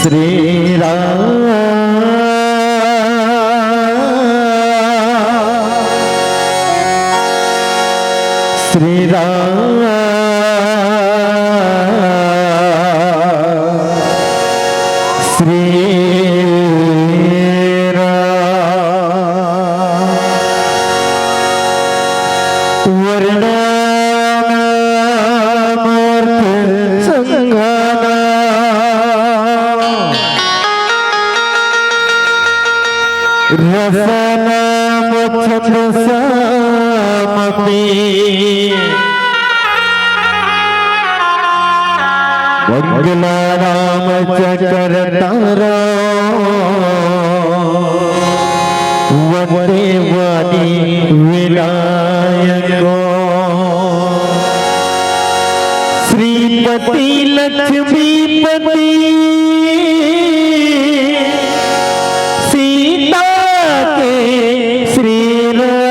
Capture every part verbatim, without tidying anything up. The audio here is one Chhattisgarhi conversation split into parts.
श्री राम, श्री राम, श्री राम। वरना नाम अर्थ संघाना, रसना मोक्ष सामपि, मंगला नाम चक्र तारा, वंदे वाणी विनायको। श्रीपति लक्ष्मीपति सीता के श्री राम।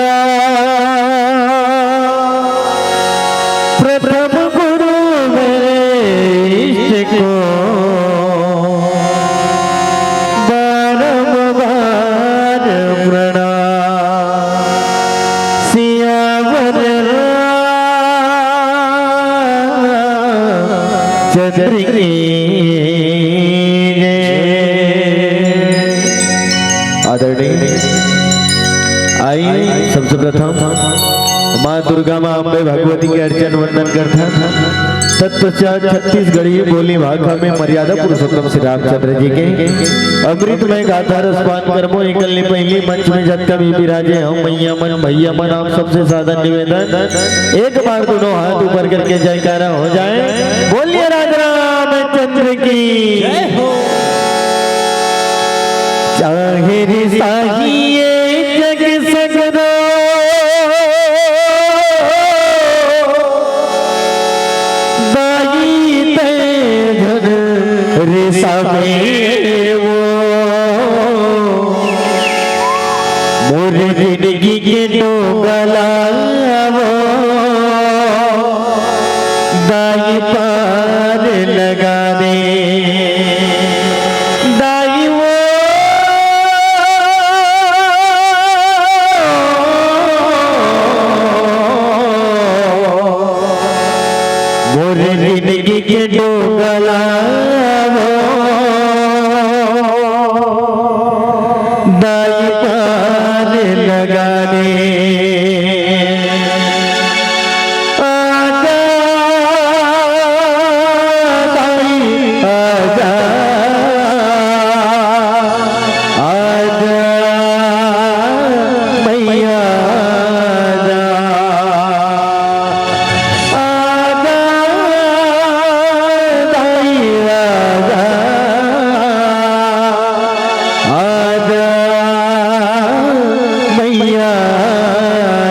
प्रथम गुरु वरिष्ठ को बारंबार प्रणाम। सियावर रामचंद्र की जय। आदरणीय, आई सबसे प्रथम माँ दुर्गा, माँ अम्बे भगवती के अर्चन वंदन करथन। तत्पश्चात छत्तीसगढ़ी बोली भाखा में मर्यादा पुरुषोत्तम श्री रामचंद्र जी के अमृतमय गाथा रसपान करबो। एकर ले पहिली मंच में जतका भी विराजे हव मैया मन, भैया मन, आप सबसे सादर निवेदन, एक बार दोनों हाथ ऊपर करके जयकारा हो जाए। बोलिए राजा रामचंद्र की जय हो। चाहे रे साहिए जग सगरो, दाई ते धन रे सामे वो। मोर जिंदगी के डोंगला वो दाई पार लगा दे। दाई वो जिंदगी के डोकला वो दाई पार लगा दे। आजा दाई, आजा, आजा मैया, आजा। आजा दाई, आजा, आजा मैया,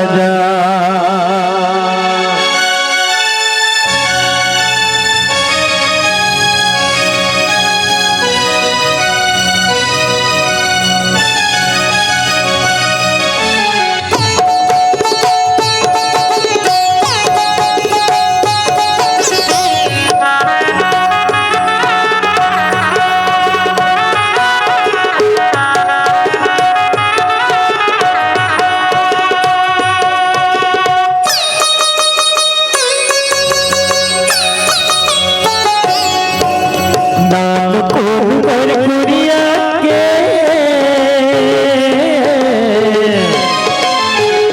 आजा। नानकुन मोर कुरिया के,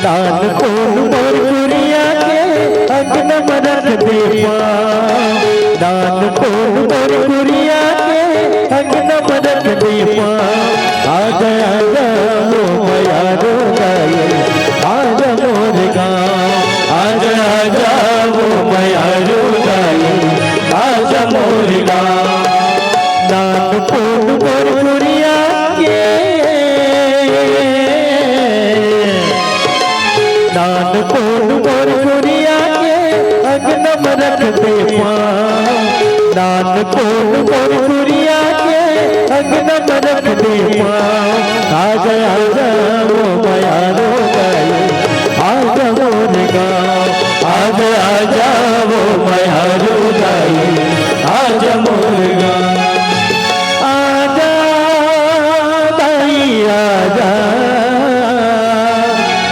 नानकुन मोर कुरिया के, अंगना म रख दे पाँव। नानकुन मोर कुरिया के, अंगना म रख दे पाँव। आजा, आजा, वो मयारो दाई, आजा मोर गाँव। आजा, आजा, वो मयारो दाई, आजा मोर गाँव। नानकुन मोर कुरिया के, नानकुन मोर कुरिया के, अंगना म रख दे पाँव। नानकुन मोर कुरिया के, अंगना म रख दे पाँव। आजा, आजा, वो मयारो दाई, आजा मोर गाँव। आजा, आजा, वो मयारो दाई, आजा मोर गाँव। आजा दाई, आजा,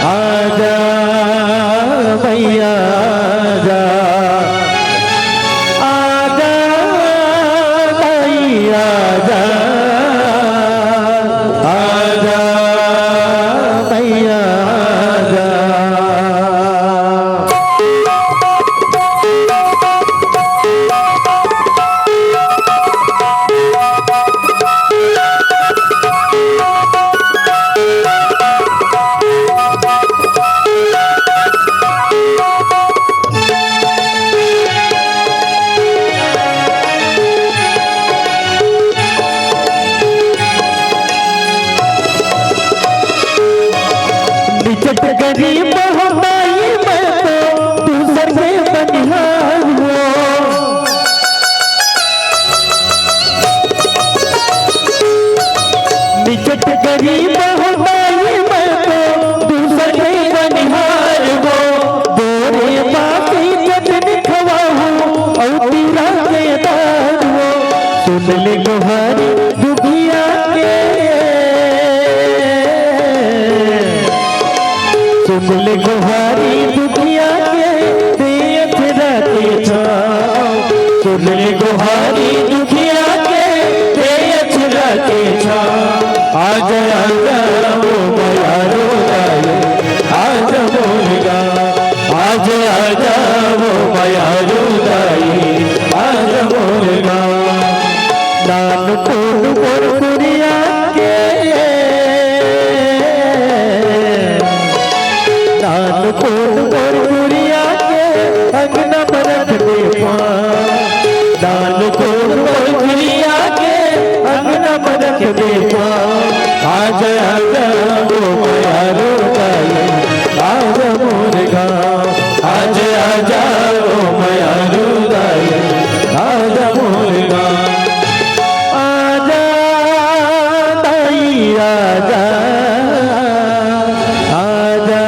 आजा मैया, आजा। आजा दाई, आजा, आजा मैया, आजा। निचट गरीब हो दाई, मैं तो दूसर के बनिहार हो। निचट गरीब हो दाई, मैं तो दूसर के बनिहार हो। बोरे बासी चटनी खवाहूँ, अउ तीरा के दार हो। सुन ले गोहारी दुखिया के, सुन ले गोहारी दुखिया के, दे अचरा के छाँव। सुन ले गोहारी दुखिया के, दे अचरा के छाँव। आजा, आजा, वो मयारो दाई, आजा मोर गाँव। आजा, आजा, वो मयारो दाई, आजा मोर गाँव। नानकुन मोर कुरिया के, नानकुन मोर कुरिया के, अंगना म रख दे पाँव। नानकुन मोर कुरिया के, अंगना म रख दे पाँव। आजा, आजा, वो मयारो दाई, आजा मोर गाँव। आजा, आजा, वो मयारो दाई, आजा मोर गाँव। आजा दाई, आजा, आजा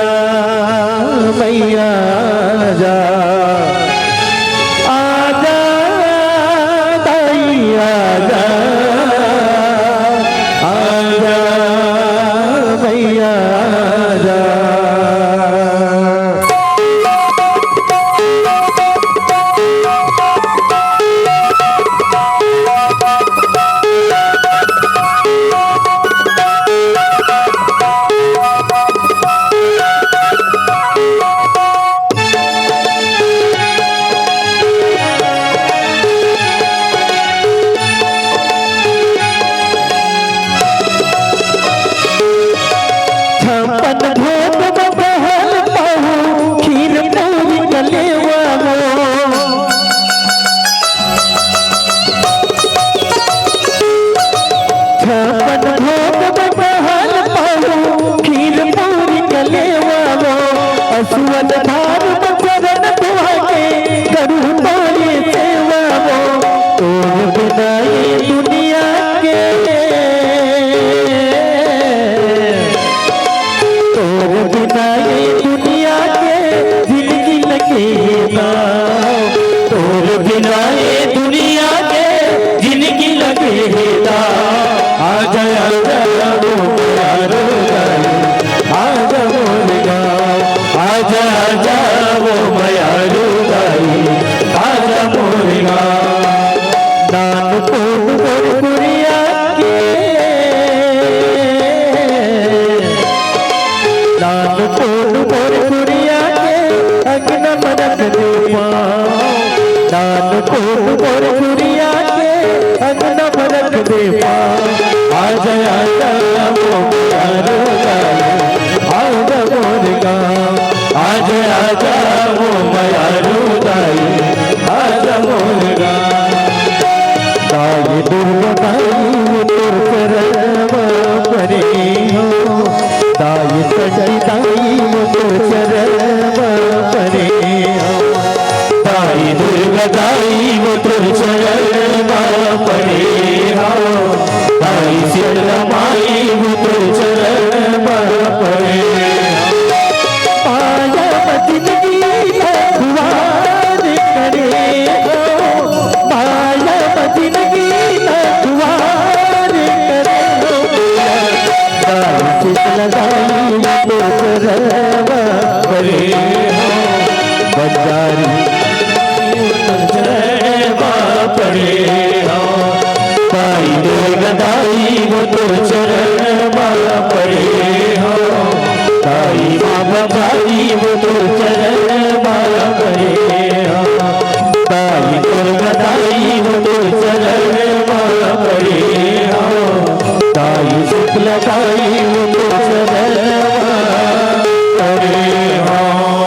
नानकुन मोर कुरिया के, नानकुन मोर कुरिया के, अंगना म रख दे पाँव। नानकुन मोर कुरिया के, अंगना म रख दे पाँव। आजा, आजा, मोर प्यारो दाई, आजा मोर गाँव। आजा, आजा, मोर मयारू दाई, आजा मोर गाँव। दाई दुर्गा दाई, वो तोर चरण म परे हँव। दाई चंडी दाई, वो तोर चरण म परे हँव। दाई दुर्गा दाई, वो तोर चरण म परे हँव। दाई शीतला माई, वो तोर चरण म परे हँव। माया म जिनगी ल खुवार करे हँव, माया म जिनगी ल खुवार करे हँव। दाई शीतला दाई, वो तोर चरण म परे हँव। बंजारी चरण म परे हँव। दाई दुर्गा दाई, वो तोर चरण म परे हँव। दाई बाबा दाई, वो तोर चरण म परे हँव। दाई दुर्गा दाई, वो तोर चरण म परे हँव। दाई शीतला दाई, वो तोर चरण म परे हँव।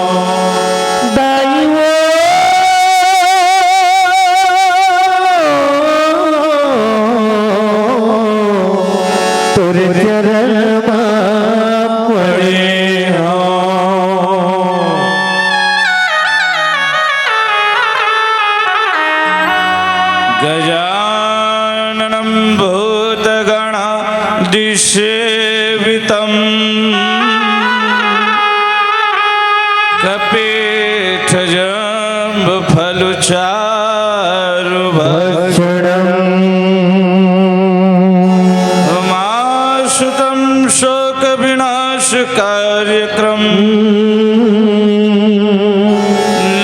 दाई वो तोर चरण म परे हँव। गजाननं भूतगणादिसेवितम्। कपित्थजम्बूफलचारुभक्षणम्। उमासुतं शोकविनाशकार्यक्रम्।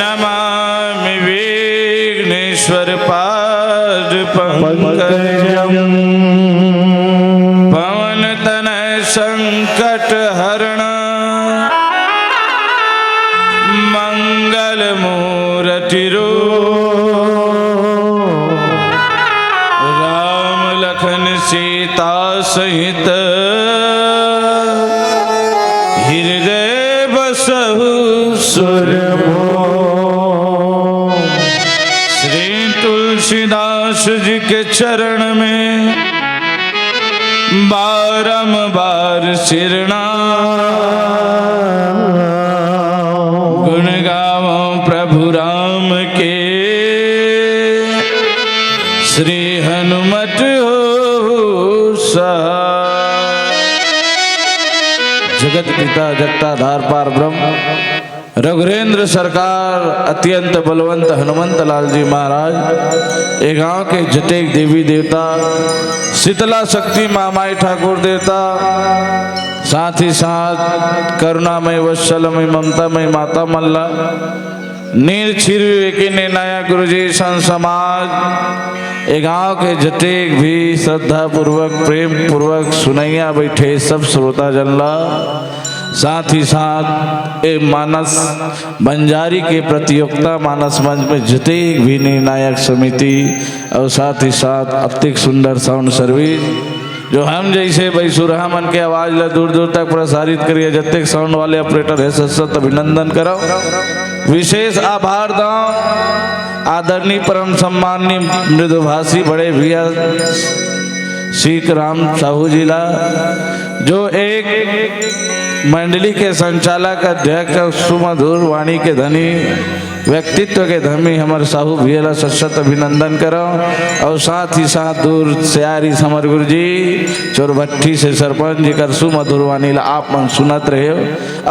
नमामि विघ्नेश्वर पाद पंकजम्। पवन तनय संकट हरण मंगल मूरति रूप। राम लखन सीता सहित हृदय बसहु सुरभूप। श्री तुलसीदास जी के चरण में बारंबार सिरना। गुण गावों प्रभु राम के, श्री हनुमत हो सहाय। जगत पिता जगताधार पार ब्रह्म रघुरेंद्र सरकार, अत्यंत बलवंत हनुमंत लाल जी महाराज, ए गांव के जतेक देवी देवता, शीतला शक्ति महामाई ठाकुर देवता, साथ ही साथ करुणामय, वत्सलमय, ममतामय माता मन ला नीर छीर विवेकी निर्णायक गुरुजी, संत समाज, ए गांव के जतेक भी श्रद्धा पूर्वक, प्रेम पूर्वक सुनैया बैठे सब श्रोता जन ला, साथ ही साथ ए मानस बंजारी के प्रतियोगिता मानस मंच में जतेक भी निर्णायक समिति और साथ ही साथ अतिक सुंदर sound service, जो हम जैसे बैसुरहा मन के आवाज ला दूर दूर तक प्रसारित करिए, जतेक sound वाले operator है, सत सत अभिनंदन करव। विशेष आभार दव आदरणीय परम सम्माननीय मृदुभाषी बड़े भैया सीख राम साहू जी ला, जो एक मंडली के संचालक, अध्यक्ष और सुमधुर वाणी के धनी, व्यक्तित्व के धनी हमर साहू भैया ला सत सत अभिनंदन करव। और साथ ही साथ दूर से आरिस हमर गुरुजी चोरभट्टी से सरपंच, जेकर सुमधुर वाणी ला आप मन सुनत रहे हो।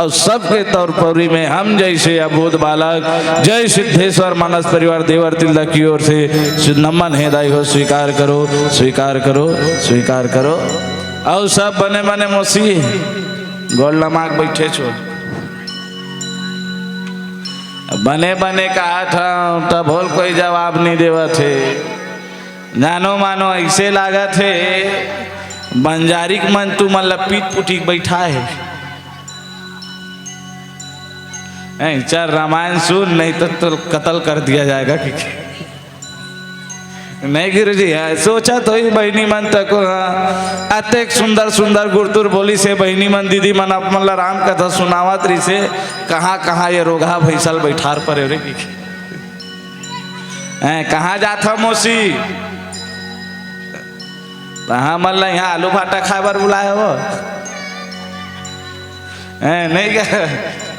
और सबके तौर पर भी मैं हम जैसे अबोध बालक जय सिद्धेश्वर मानस परिवार देवर तिल्दा की ओर से नमन है दाई हो, स्वीकार करो, स्वीकार करो, स्वीकार करो। और सब बने बने मौसी गोड़ लमाक बैठे छो। बने बने कहा था, तब होल कोई जवाब नहीं देवा थे। जानो मानो ऐसे लागत हे, बंजारी के मन तुमन ला पीट पुटी के बैठा हे। हैं, चल रामायण सुन, नहीं तो, तो कत्ल कर दिया जाएगा कि नहीं गुरुजी, हाँ, सोचा तो ही बहिनी मन तको, हाँ, अतेक सुंदर सुंदर गुरतुर बोलिस हे बहिनी मन, दीदी मन, आप मन ला राम कथा सुनावत रहिस हे, कहाँ कहाँ ये रोगहा भैंसा ल बैठार परे रे कि। हैं, कहाँ जात हव मौसी? त हमन ला यहाँ आलू भाटा खाए बर बुलाए हव? हैं, नहीं का?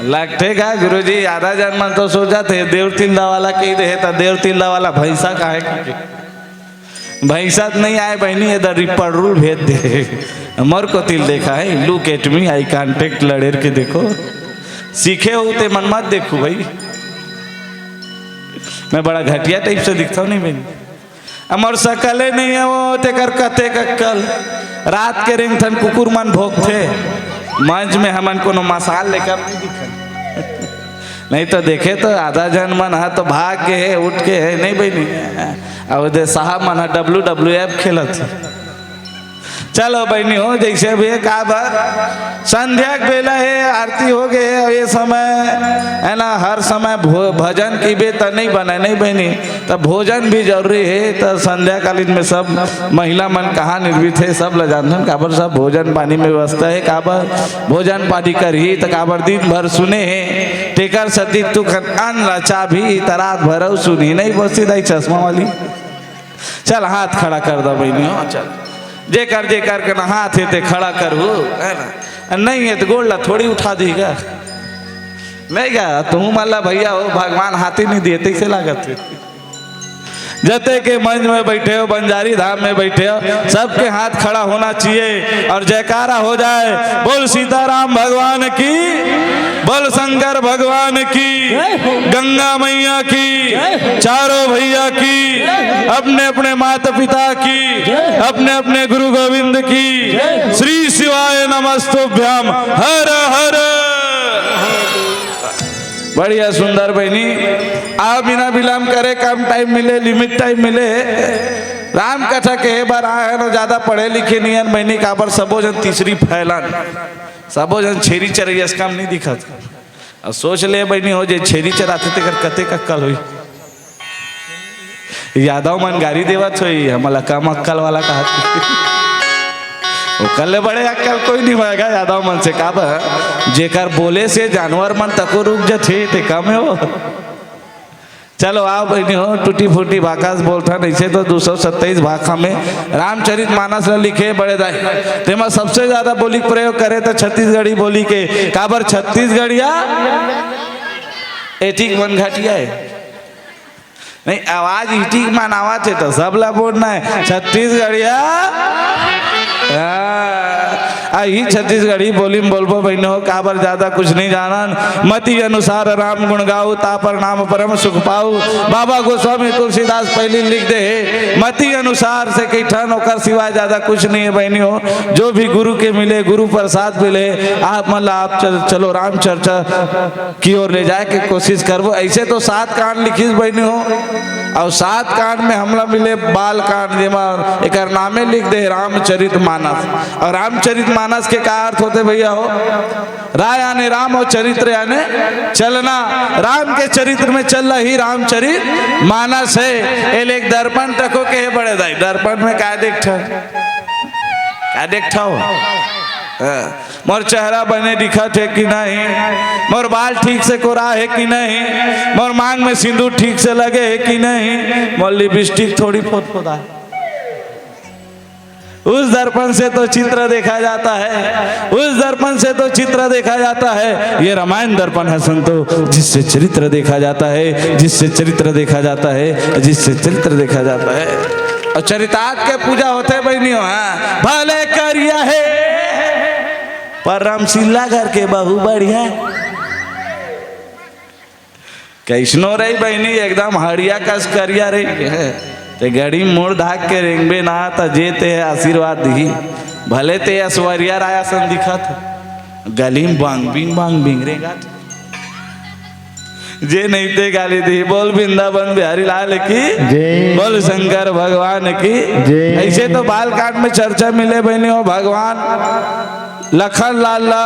लगथे का गुरुजी, आधा जन मन तो सोचत हे, देउर तिल्दा वाला कहि दे हे, त देउर तिल्दा वाला भैंसा काहे कहिके? भैंसा त नहीं आए बहिनी, एदर रिपड़रूल भेज दे। मोर कोति ले देखा हे, look at me, eye contact लड़ेर के देखो। सीखे हो ते मन मत देखू भाई। मैं बड़ा घटिया type से दिखता हूँ नहीं बहिनी? हमर सकले नहीं हे वो, तेकर कतेक अक्कल। रात के रेंगथन कुकुर मन भोंकथे। मंच में हमन कोनो मसाल लेकर नहीं दिखन। नहीं तो देखे तो आधा जन मन ह तो भाग के हे, उठ के हे, नहीं बहिनी? अब दे साहब मन ह W W F खेलत हे। चलो बहिनी हो, जैसे भी हे, काबर संध्या के बेला हे, आरती हो गए हे, अउ ये समय हे ना, हर समय भो-, भजन किबे त नहीं बने, नहीं बहिनी? त भोजन भी जरूरी हे। त संध्याकालीन में सब महिला मन कहाँ निर्मित हे, सब ल जानथन, काबर सब भोजन पानी में व्यवस्था हे, काबर भोजन पानी करही, त काबर दिन भर सुने हे, तेकर सेती तुखन अन्न ल चाबही, त रात भर अउ सुनही, नहीं बोलसी दाई चश्मा वाली। चल, हाथ खड़ा कर दा बहिनी हो, चल। जेकर, जेकर के ना हाथ हे, ते खड़ा करहू, है ना? नहीं हे, तो गोड़ ला थोड़ी उठा दी का? नहीं का? तुहू मन ला भैया हो, भगवान हाथी नहीं दिए, तैसे लागत हे। जते के मंच में बैठे हो, बंजारी धाम में बैठे हो, सबके हाथ खड़ा होना चाहिए और जयकारा हो जाए। बोल सीताराम भगवान की, बोल शंकर भगवान की, जय हो। गंगा मैया की, जय हो। चारों भैया की, जय हो। अपने अपने माता पिता की, जय हो। अपने अपने गुरु गोविंद की, जय हो। श्री शिवाय नमस्तुभ्यम, हर हर। बढ़िया सुंदर बहिनी, आ बिना विलंब करे, कम time मिले, limit time मिले, राम कथा कहे बर आए हन, ज्यादा पढ़े लिखे नहीं हन बहिनी, काबर सबो जन तीसरी फैलन, सबो जन छेरी चरैया से कम नहीं दिखत। अब सोच ले बहिनी हो, जे छेरी चराथे तेकर कतेक अक्कल होही। यादव मन गारी देवत होही, हमला कम अक्कल वाला कहत। ओकर ले बड़े अक्कल कोई नहीं होएगा यादव मन से, काबर जेकर बोले से जानवर मन तको रुक जथे, ते कम हे वो। चलो आओ बहिनी हो, टूटी फूटी बाकस बोलथन, ऐसे तो दो सौ सत्ताईस भाखा में रामचरित मानस ल लिखे बड़े दाई। तेमा सबसे ज्यादा बोली के प्रयोग करे त छत्तीसगढ़ी बोली के, काबर छत्तीसगढ़िया एटिक मन घटिया हे। नहीं, आवाज इटिक मन आवत हे त सब ला बोलना हे, छत्तीसगढ़िया। हाँ। आ, ही छत्तीसगढ़ी बोली में बोलबो बहिनी हो, काबर ज्यादा कुछ नहीं जानन। मति अनुसार राम गुण गाऊ, ता पर नाम परम सुख पाऊ। बाबा गोस्वामी तुलसीदास पहिली लिख दे हे, मति अनुसार से कहिथन, ओकर सिवाय ज्यादा कुछ नहीं हे बहिनी हो। जो भी गुरु के मिले, गुरु प्रसाद मिले, आप मन ला आप चल-, चलो राम चर्चा की ओर ले जाए के कोशिश करबो। ऐसे तो सात कांड लिखिस बहिनी हो, अउ सात कांड में हमला मिले बाल कांड, जेमा एकर नामे लिख दे रामचरित मानस। अउ रामचरित मानस के का अर्थ होथे भैया हो? रा याने राम अउ चरित्र याने चलना। राम के चरित्र में चलना ही रामचरित मानस हे। एले एक दर्पण तको कहे बड़े दाई, दर्पण में का देखथव? का देखथव? हाँ। मोर चेहरा बने दिखत हे कि नहीं, मोर बाल ठीक से कोरा हे कि नहीं, मोर मांग में सिंदूर ठीक से लगे हे कि नहीं, मोर लिपस्टिक थोड़ी फोदफोदा हे। उस दर्पण से तो चित्र देखा जाता है, उस दर्पण से तो चित्र देखा जाता है। ये रामायण दर्पण है संतो, जिससे चरित्र देखा जाता है, जिससे चरित्र देखा जाता है, जिससे चरित्र देखा जाता है। अउ चरितार्थ के पूजा होथे बहिनी हो, हाँ, भले करिया हे, पर रामशिला घर के बहू बढ़िया हे। कइसनो रही बहिनी, एकदम हड़िया कस करिया रही। ते गड़ी मुड़ धाक के रेंगबे ना, त जे ते आशीर्वाद दिही। भले ते ऐश्वर्या राय असन दिखत, गली में बांग बिंग, बांग बिंग रेंगत। जे नहीं ते गाली दी। बोल वृंदावन बिहारी लाल की। जय। बोल शंकर भगवान की। जय। ऐसे तो बालकांड में चर्चा मिले बहनी हो, भगवान लखन लाल ला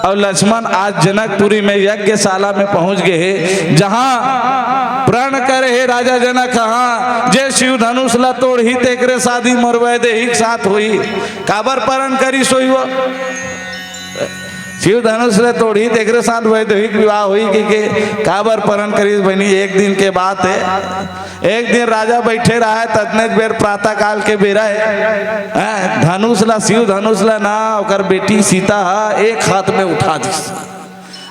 और लक्ष्मण आज जनकपुरी में यज्ञशाला में पहुंच गए हे, जहां प्रण करे हे राजा जनक, हाँ, जे शिव धनुष ला तोड़ही तेकरे शादी मोर वैदेही के साथ होई। काबर प्रण करिस होही वो? शिव धनुष ले तोड़ही तेकरे साथ वैदेही के विवाह होई कि के काबर प्रण करिस बहनी? एक दिन के बात है, एक दिन राजा बैठे रहा है, ततने बेर प्रातः काल के बेरा है, हैं, धनुष ला, शिव धनुष ला ना, ओकर बेटी सीता हा एक हाथ में उठा दिस।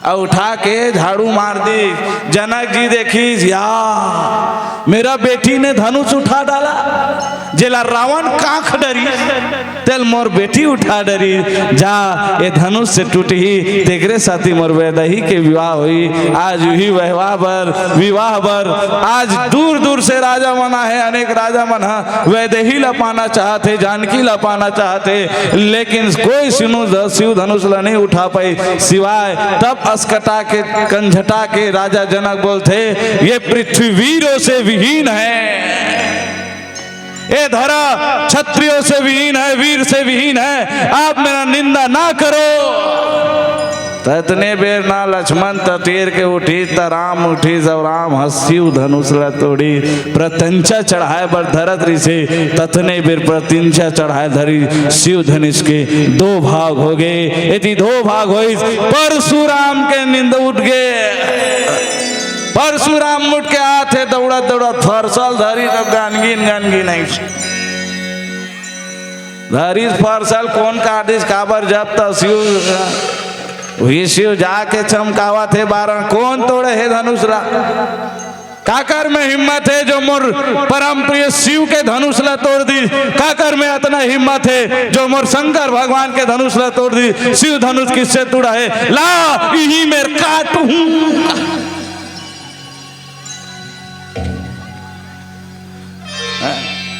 अउ उठा के झाड़ू मार दी। जनक जी देखिस, या, मेरा बेटी ने धनुष उठा डाला, जेला रावण कांख डरी, तेल मोर बेटी उठा डरी। जा, ये धनुष से टूटही, तेकरे साथी मोर वैदेही के विवाह होई। आज उही विवाह बर, विवाह बर आज दूर दूर से राजा मन आहे, अनेक राजा मन ह वैदेही ला पाना चाहत हे, जानकी ला पाना चाहत हे, लेकिन कोई सिनु-, शिव धनुष ला नहीं उठा पाई। सिवाय तब असकटा के, कंझटा के राजा जनक बोलथे, "ये पृथ्वी वीरों से विहीन है, ये धरा क्षत्रियों से विहीन है, वीर से विहीन है, आप मेरा निंदा ना करो।" ततने बेर ना लक्ष्मण ततेर के उठी, त राम उठी, जब राम ह शिव धनुष ला तोड़ी, प्रत्यंचा चढ़ाए बर धरत रिसे, ततने बेर प्रत्यंचा चढ़ाए धरी, शिव धनुष के दो भाग हो गए। यदि दो भाग होइस, परशुराम के नींद उठ गए। परशुराम उठ के आथे दौड़त दौड़त, फरसल धरी, तब गानगीन गानगीन आइस। धरिस फरसल, कोन काटिस, काबर जब त शिव, वही शिव जाके चमकावत हे बारह, कोन तोड़े हे धनुष ला? काकर में हिम्मत हे जो मोर परम प्रिय शिव के धनुष ला तोड़ दी? काकर में अतना हिम्मत हे जो मोर शंकर भगवान के धनुष ला तोड़ दी? शिव धनुष किससे टूटा है? ला, इही मेर काटहूं।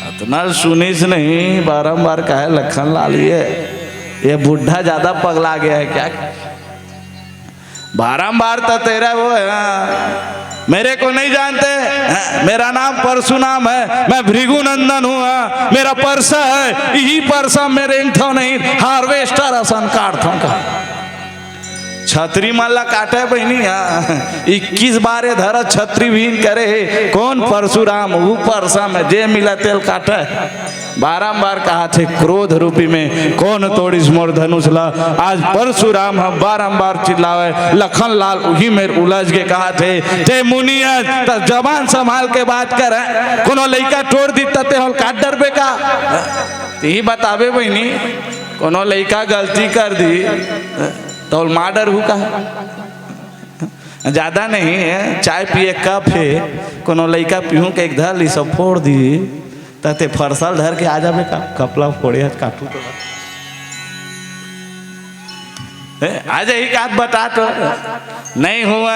अतना सुनिस नहीं, बारंबार कहे लखन लाल, ये, ये बुढ़ा ज्यादा पगला गया है क्या? बारंबार तो तेरा वो है, हाँ, मेरे को नहीं जानते, हाँ, मेरा नाम परशुराम है, मैं भृगु नंदन हूँ, हाँ, मेरा परसा है, यही परसा मेरे इंठो नहीं, हार्वेस्टर असन काटथों का। छतरी मन ला काटे बहिनी, हाँ। इक्कीस बार ये धरत छतरी बीन करे हे। कोन परशुराम? ऊ परसा में जे मिला तेल काटे। बारंबार कहा थे, क्रोध रूपी में कोन तोड़िस मोर धनुष ला? आज परशुराम ह बारंबार चिल्लावे, लखन लाल उही मेर उलझ के कहा थे, ते मुनि अस, त जबान संभाल के बात कर। कोनो लइका तोड़ दी त ते होल काट डरबे का? तिही बताबे बहिनी, कोनो लइका गलती कर दी, तौल मार डरहू का? ज्यादा नहीं है, चाय पिए कप है, कोनो लइका पीहू के एक धर ली, सब फोड़ दी, तते फरसल धर के आ जाबे का? कपला फोड़े हस, काटू तो। ए, आ जाही का? बता तो। नहीं हुआ,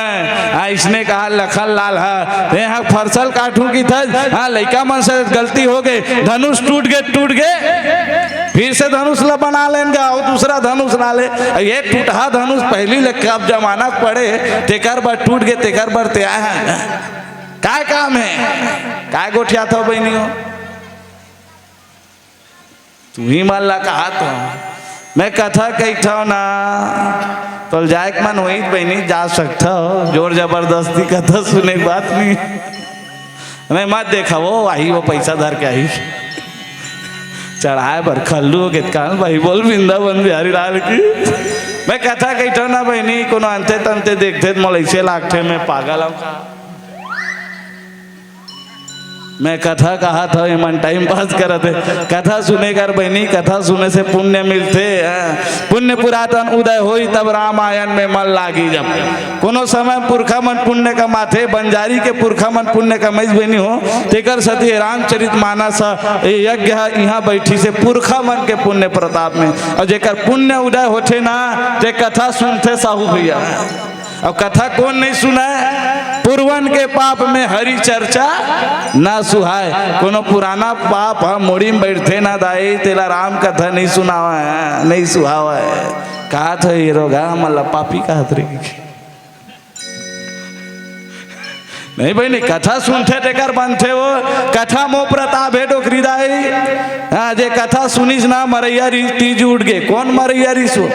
हाँ, इसने कहा लखन लाल, हाँ, ते हाँ फरसल काटू की था, हाँ, लइका मन से गलती हो गई, धनुष टूट गए, टूट गए। फिर से धनुष ला बना लेन गा, अउ दूसरा धनुष ला ले। ये टूटहा धनुष पहली ले कब जमाना पड़े, तेकर बर टूट गे, तेकर बर ते आए हैं। काय काम है? काय गोठियाथव बहिनी हो? तुही मन ला कहा तो। मैं कथा कहिथव ना, तो जाए के मन होई बहिनी, जा सकथव, जोर जबरदस्ती कथा सुने के बात नहीं। नहीं, मत देखा, वो आही, वो पैसा धर के आही। चढ़ाए बर खल्लू हो के कान भाई, बोल वृंदावन बिहारी लाल की। मैं कथा कहिथव ना बहिनी, कोनो अंते तंते देखथे त मोला ऐसे लागथे, मैं पागल हूँ का? मैं कथा कहा था, ये मन टाइम पास करत है। कथा सुने कर बहिनी, कथा सुने से पुण्य मिलथे, हाँ। पुण्य पुरातन उदय होई, तब रामायण में मन लागी जब। कोनो समय पुरखा मन पुण्य कमाथे, बंजारी के पुरखा मन पुण्य कमाइस बहिनी हो, तेकर सती रामचरित मानस ह, ये यज्ञ ह, इहाँ बैठी से पुरखा मन के पुण्य प्रताप में। अउ जेकर पुण्य उदय होथे ना, ते कथा सुनथे साहू भैया। अउ कथा कोन नहीं सुनाय? पुरवन के पाप में हरि चर्चा ना सुहाय। कोनो पुराना पाप ह मुड़ी में बैठथे ना दाई, तेला राम कथा नहीं सुनावय, नहीं सुहावय। कहा था ये रोगा, हमन ला पापी कहत रही। नहीं बहिनी, कथा सुनथे तेकर बनथे वो। कथा मोह प्रताप हे डोकरी दाई। हाँ, जे कथा सुनिस ना मरैया री, तीज उठ गे। कोन मरैया री सो?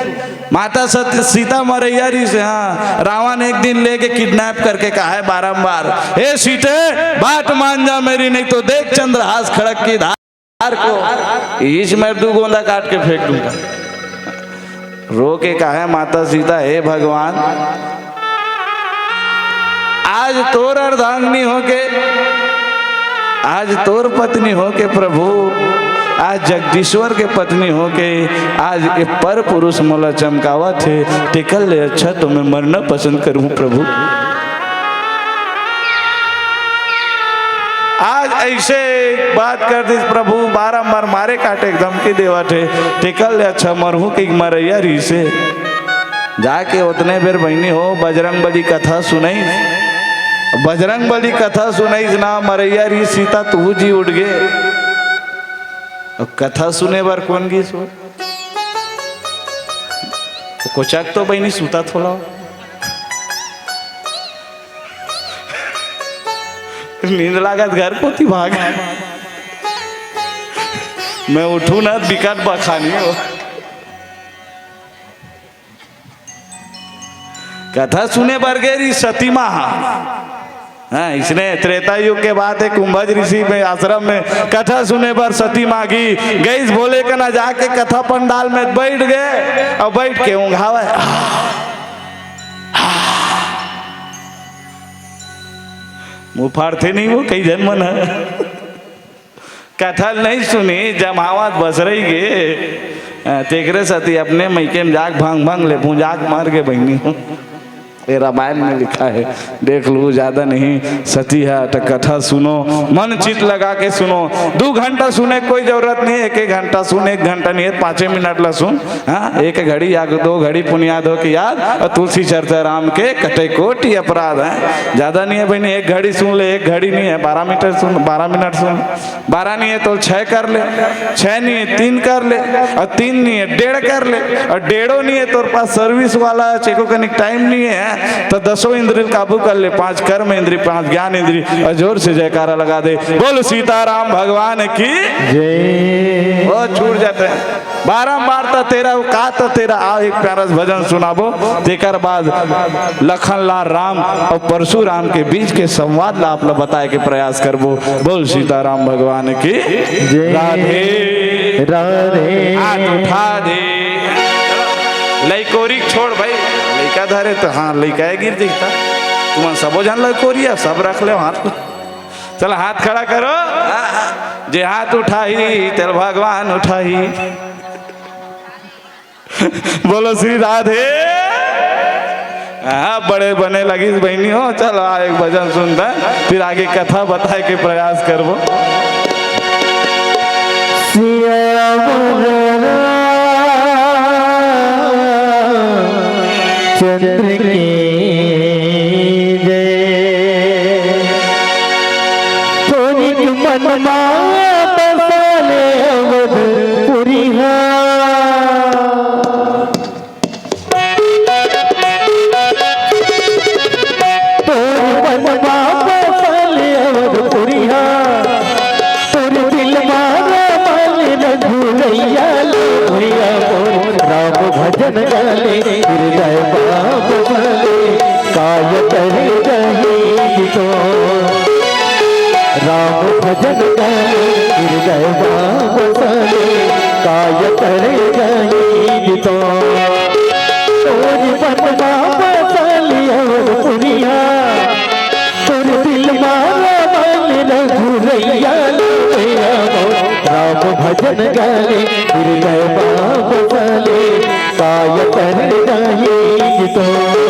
माता सत-, सीता मरैया री से। हाँ, रावण एक दिन लेके किडनैप करके कहा है बारंबार, "हे सीते, बात मान जा मेरी, नहीं तो देख चंद्रहास खड़ग की धार।" को इस मैं दू गोंदा काट के फेंक दूंगा। रो के कहा है माता सीता, "हे भगवान, आज तोर अर्धांगिनी होके, आज तोर पत्नी होके प्रभु, आज जगदीश्वर के पत्नी होके, आज ये पर पुरुष मोला चमकावत हे, तेकर ले अच्छा तो मैं मरना पसंद करूं प्रभु।" आज ऐसे बात कर दिस प्रभु, बारंबार मारे काटे के धमकी देवत हे, तेकर ले अच्छा मरहूं कि मरैया री से। जाके ओतने बेर बहिनी हो बजरंग बली कथा सुनइस। बजरंग बली कथा सुनइस ना, मरैया री सीता तुहू जी उठ गे। अब कथा सुने बर कोन गिस हो? कोचक तो बहिनी सुतत होला। नींद लागत घर कोती भाग। मैं उठू ना बिकट बखानी हो। कथा सुने बर गे री सती माँ। हाँ, इसने त्रेता युग के बात है, कुंभज ऋषि में आश्रम में कथा सुने बर सती माँ गी गईस। भोले कना जाके कथा पंडाल में बैठ गे अउ बैठ के ऊँघावे। मुँह फाड़थे नहीं वो, कई झन मन हे। कथा ल नहीं सुनी, जमावत बस रही गे। अ, तेकरे सती अपने मइके में जाके भांग भांग ले, जाके मर गे बहिनी हो। ये रामायण में लिखा है, देख लू, ज्यादा नहीं। सती है तो कथा सुनो, मन चित लगा के सुनो। दू घंटा सुने कोई जरूरत नहीं है, एक एक घंटा सुन, एक घंटा नहीं है, पाँचे मिनट ला सुन। हाँ, एक घड़ी या दो घड़ी पुनियाद हो के याद, अउ तुलसी चरित राम के कटे कोटि अपराध है। ज्यादा नहीं है बहिनी, एक घड़ी सुन ले, एक घड़ी नहीं है, बारह मीटर सुन, बारह मिनट सुन, बारह नहीं है तो छह कर ले, छह नहीं है तीन कर ले, अउ तीन नहीं है डेढ़ कर ले, अउ डेढ़ो नहीं है तोर पास सर्विस वाला चेको कनिक टाइम नहीं है, तो दसों इंद्री ल काबू कर ले, पांच कर्म इंद्री, पांच ज्ञान इंद्री, अउ जोर से जयकारा लगा दे, बोल सीताराम भगवान की। जय। वो छूट जाते हैं। बारंबार त तेरा का त तेरा, आओ एक प्यारा सा भजन सुनाबो, तेकर बाद लखन लाल राम अउ परशुराम के बीच के संवाद ला आप ला बताए के प्रयास करबो। बोल सीताराम भगवान की। जय। राधे। राधे। हाथ उठा दे। लइकोरी छोड़ भाई, लइका धरे तो हाँ, लइका गिर जइता। तुमन सबो झन लइकोरी हे, सब रख ले हाथ। चल, हाथ खड़ा करो। जे हाथ उठाही, तेल भगवान उठाही। बोलो श्री राधे। हाँ, बड़े बने लगिस बहिनी हो। चल, आ एक भजन सुनता, फिर आगे कथा बताए के प्रयास करबो। सियावर रामचंद्र की जय। थोरिक मन मा बसा ले अवधपुरी हा। तोर मन मा बसा ले अवधपुरी हा। तोर दिल मा रमा ले रघुरैया ले भैया मोर। राम भजन गा ले हृदय मा बसा ले, काय करे जाही जी तोर। राम भजन गा ले हृदय मा बसा ले, काय करे जाही जी तोर। तोर मन मा बसा ले अवधपुरी हा। तोर दिल मा रमा ले रघुरैया ले भैया मोर। राम भजन गा ले हृदय मा बसा ले, काय करे जाही जी तोर।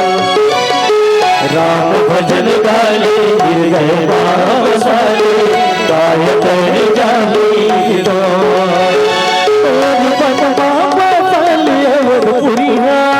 राम भजन गा ले हृदय मा बसा ले, काय करे जाही जी तोर। तोर मन मा बसा ले अवधपुरी हा।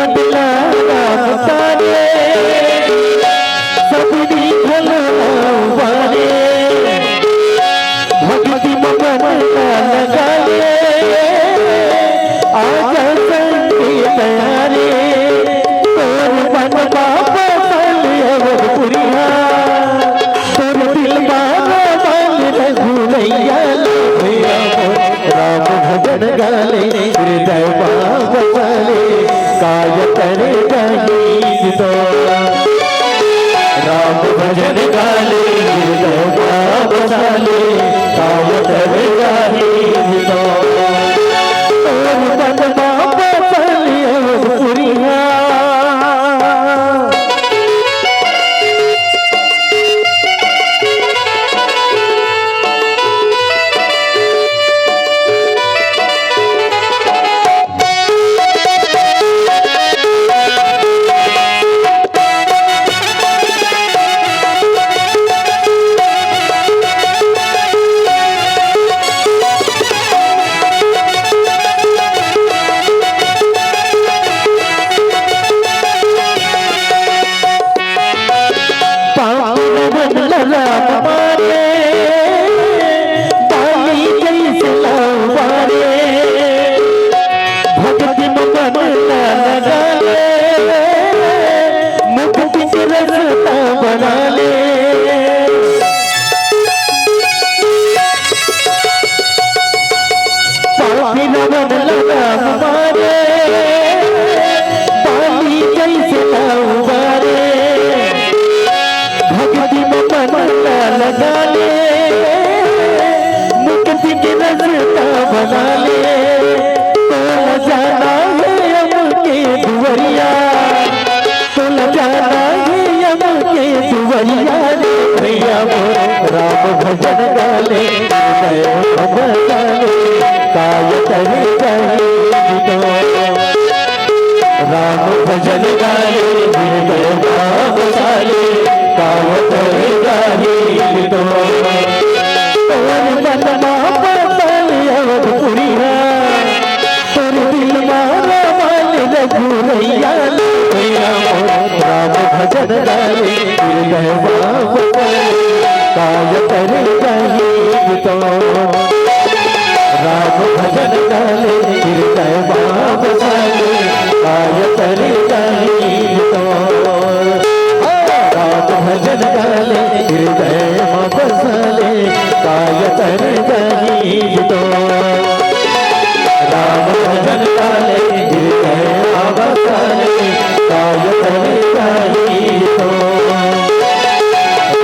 पिला राम तारे, सबनी घलो बारे, भक्ति मगन ना लगाए, आजा संगीत यारे, तोर मन बाबा साले अवधपुरिया, तोर दिल बाबा मान रघुनैया ले भैया मोर। राम भजन गाले हृदय बाबा साले, काय करे जाही तो। राम भजन गाले हृदय बाबा साले, काय करे जाही तो। तोर मन बाबा साले अवधपुरिया। पावन मन ल राम मारे, बाली जैसे लव मारे। भक्ति में मन न लगा ले, मुक्ति के रस्ता बना ले। पापी रावण ल राम मारे, बाली जैसे लव मारे। भक्ति में मन न लगा ले, मुक्ति के रस्ता बना ले। तोला जाना हे अम के दुवरिया, तोला जाना हे अम के दुवरिया रे भैया मोर। राम भजन गाले हृदय बाबा साले, काय करे जाही तो। राम भजन गाले हृदय बाबा साले, काय करे जाही तो। तोर मन बाबा साले अवधपुरिया, तोर दिल मारा मान रघुनैया ले भैया मोर। राम भजन गाले हृदय बाबा साले, काय करे जाही तो। राम भजन गाले हृदय बाबा साले, काय करे जाही तो। राम भजन गाले हृदय बाबा साले, काय करे जाही तो। राम भजन गाले हृदय बाबा साले, काय करे जाही तो।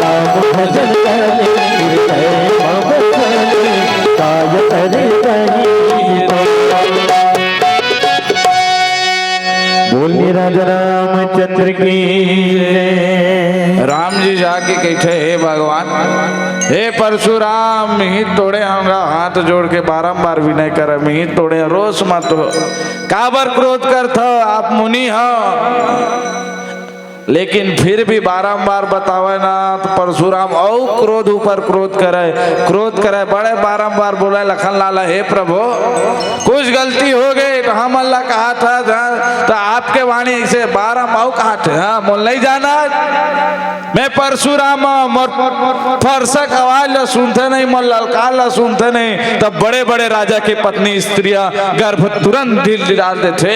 राम भजन गाले हृदय बाबा साले, काय करे जाही तो। बोलिए राजा रामचंद्र की जय। राम जी जाके कहिथे, "हे भगवान, हे परशुराम, मिही तोड़े हंव गा, हाथ जोड़ के बारंबार विनय करंव, मिही तोड़े हंव, रोस मत हो। काबर क्रोध करथव, आप मुनि हव।" लेकिन फिर भी बारंबार बतावय ना, तो परशुराम अउ क्रोध ऊपर क्रोध करय, क्रोध करय, बड़े बारंबार बोलय, "लखन लाला, हे प्रभु, कुछ गलती हो गई तो हमन ला कहा था, जहाँ तो आपके वाणी से बारंबार कहा थे, हाँ, मोला नहीं जाना, मैं परशुराम, मोर फरसक आवाज ला सुनथे नहीं, मोर ललकार ला सुनथे नहीं।" तब बड़े-बड़े राजा के पत्नी स्त्रियां गर्भ तुरंत ढील डाल देथे।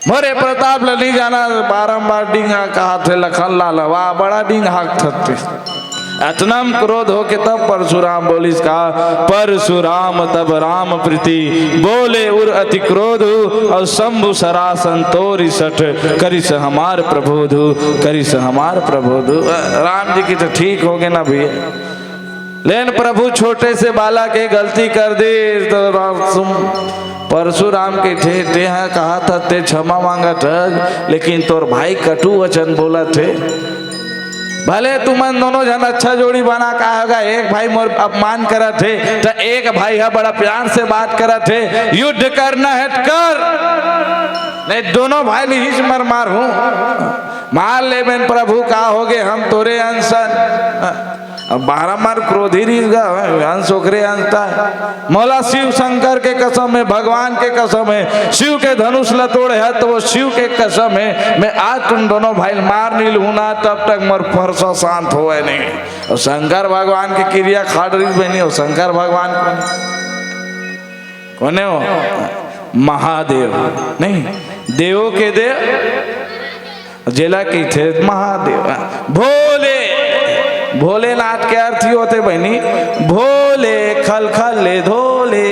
मोरे प्रताप ल नहीं जाना, बारंबार डींग हाँक कहाथे लखन लाल, वाह, बड़ा डींग हाँकथस ते। अतनम क्रोध होके तब परशुराम बोलिस का, परशुराम तब राम प्रीति, बोले उर अति क्रोध, अउ शंभु सरासन तोरि सठ, करिस हमार प्रबोध, करिस हमार प्रबोध। राम जी की तो ठीक हो गए ना भैया। लेकिन प्रभु छोटे से बालक हे, गलती कर दिस, तो राम सुम-, परशुराम कहिथे, "तेंह कहाथस ते क्षमा मांगत हस, लेकिन तोर भाई कटु वचन बोलत हे। भले तुमन दोनों झन अच्छा जोड़ी बना, का होगे, एक भाई मोर अपमान करत हे, त एक भाई ह बड़ा प्यार से बात करत हे, युद्ध करना हे त कर, नहीं दोनों भाई ल इहीच मर मारहूं, मार लेबे न प्रभु, का होगे, हम तोरे अंश अन।" अब बारम्बार क्रोधी रहिस गा, अंश ओकरे अंश ताय। मोला शिव शंकर के कसम हे, भगवान के कसम हे, शिव के धनुष ल तोड़े हस त वो शिव के कसम हे, मैं आज तुम दोनों भाई ल मार नइ लूहूं ना, तब तक मोर परसा शांत होवय नहीं। अउ शंकर भगवान के किरिया खाय रहिस बहिनी, अउ शंकर भगवान कोन? कोने हो? महादेव। नहीं, देवों के देव, जेला कहिथे महादेव। भोले, भोलेनाथ के अर्थ ही होथे बहिनी, भोले खल खल ले धोले।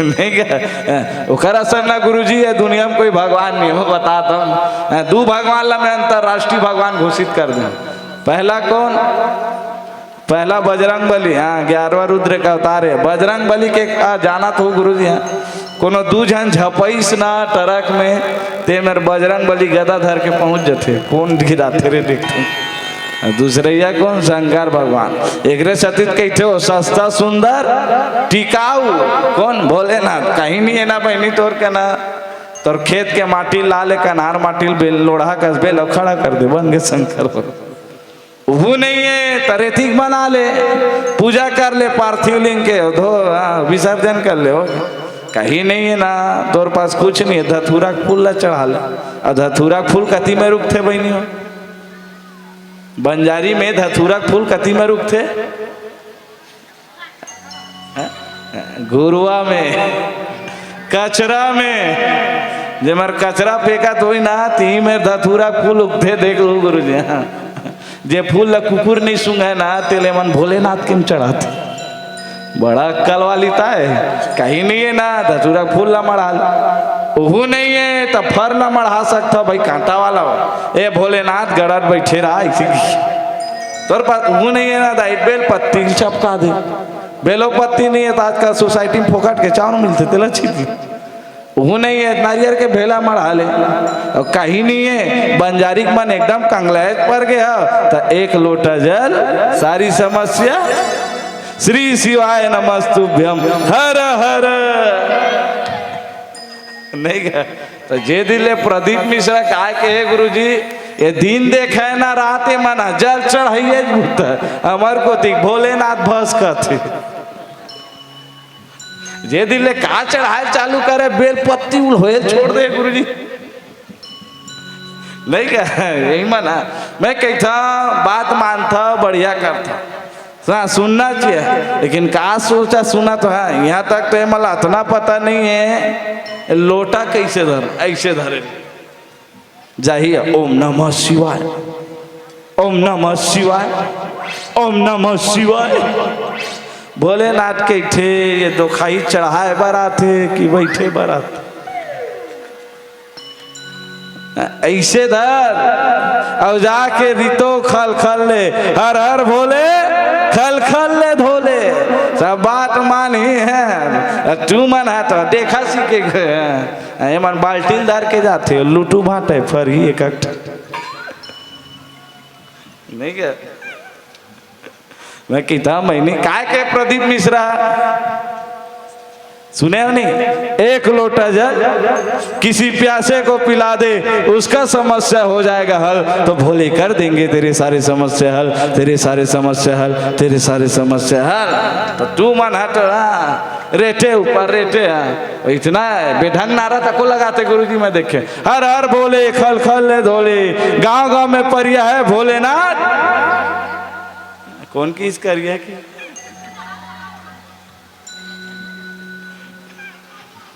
नहीं क्या? ओकर असन ना गुरुजी, ये दुनिया में कोई भगवान नहीं हो, बताता हूँ। दू भगवान ला मैं अंतर्राष्ट्रीय भगवान घोषित कर दूँ। पहला कौन? पहला बजरंग बली, हाँ, ग्यारहवाँ रुद्र के अवतार हे। बजरंग बली के, आ, जानत हो गुरुजी, हाँ? कोनो दू झन झपइस ना ट्रक में, ते मेर बजरंग बली गदा धर के पहुंच जथे। कोन गिराथे रे, देखथे। आ दूसरइया कोन? शंकर भगवान। एकरे सेती त कहिथे हो, सस्ता, सुंदर, टिकाऊ। कोन? भोलेनाथ। कहीं नहीं हे ना बहिनी तोर के ना, तोर खेत के माटी ला ले, कन्हार माटी ल बेल, लोढ़ा कस बेल, अउ खड़ा कर दे, बन गे शंकर भगवान। उहू नहीं हे, त रेती के बना ले, पूजा कर ले पार्थिव लिंग के, धो, हाँ, विसर्जन कर ले, हो। कहीं नहीं हे ना, तोर पास कुछ नहीं हे, धतूरा के फूल ला चढ़ा ले। अउ धतूरा के फूल कती में रुकथे बहिनी हो? बंजारी में धतूरा के फूल कती में रुकथे? घुरवा में, कचरा में, जेमर कचरा फेंकत होही ना, तिही मेर धतूरा फूल उगथे, देख लू गुरुजी। हाँ। जे फूल ला कुकुर नहीं सूंघे ना, तेला एमन भोलेनाथ के म चढ़ाथे। बड़ा अक्कल वाली ताय, कहीं नहीं हे ना, धतूरा फूल ला मढ़ा ले। उहू नहीं हे, त फर ला मढ़ा सकथा भाई, कांटा वाला हो। ए भोलेनाथ गड़त बैठे रहा, इसी तोर पास उहू नहीं हे ना, दाई बेल पत्ती ल चपका दे। बेलो पत्ती नहीं हे, त आजकल सोसाइटी में फोकट के चाउर मिलथे, तेला छींट ले। उहू नहीं हे, नारियर के भेला मढ़ा ले। अउ कहीं नहीं हे, बंजारी के मन एकदम कंगलाए पर गे ह, त एक लोटा जल, सारी समस्या। श्री शिवाय नमस्तुभ्यम, हर हर। नहीं गा? त जे दिन ले प्रदीप मिश्रा काय के हे गुरुजी, ये दिन देखे ना रात, ये मन जल चढ़ाइए भूत, हमर कोती भोलेनाथ भस कथे। जे दिन ले का चढ़ाए चालू करे, बेल पत्ती उल होए छोड़ दे गुरुजी। नहीं क्या? यही मन हे। मैं कहता, बात मानता, बढ़िया करता। हाँ, सुनना चाहिए, लेकिन का सोचा सुना तो है। यहाँ तक तो ये मला इतना पता नहीं हे, लोटा कैसे धर, ऐसे धरे। जाही, ओम नमः शिवाय, ओम नमः शिवाय, ओम नमः शिवाय। भोलेनाथ कहिथे, ये दोखाही चढ़ाए बर आथे कि बैठे बर आथे? ऐसे धर, अउ जाके रितो खल खल ले, हर हर भोले, खल खल ले धोले। सब बात मानही हे, तू मन हा तो देखा सीखे। एमन बाल्टी ल धर के जाथे, लुटू भांटे फरही एक एक ठन। नहीं क्या? मैं किता महीने काय के प्रदीप मिश्रा सुने हो नहीं? एक लोटा जल किसी प्यासे को पिला दे, उसका समस्या हो जाएगा हल। तो भोले कर देंगे तेरे सारे समस्या हल, तेरे सारे समस्या हल, तेरे सारे समस्या हल। तो तू मन हट, हाँ, रेटे ऊपर रेटे, हाँ। इतना बेढंग नारा तको लगाते गुरुजी, मैं देखे, हर हर भोले, खल खल ले धोले, गांव गांव में परिया है भोलेनाथ। कौन किस करिया की?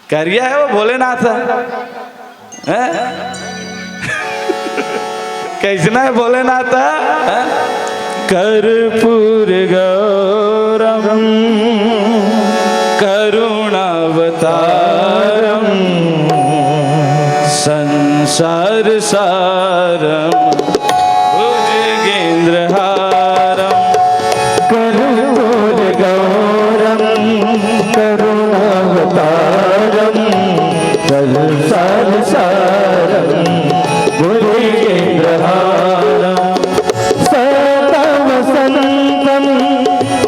करिया है वो भोलेनाथ है। हैं? कैसना है भोलेनाथ? हैं? कर्पूर गौरम करुणावतारम संसार सारम भुजगेंद्रहारम। कर्पूर गौरम करुणावतारम संसार सारम भुजगेंद्रहारम। सदा वसंतम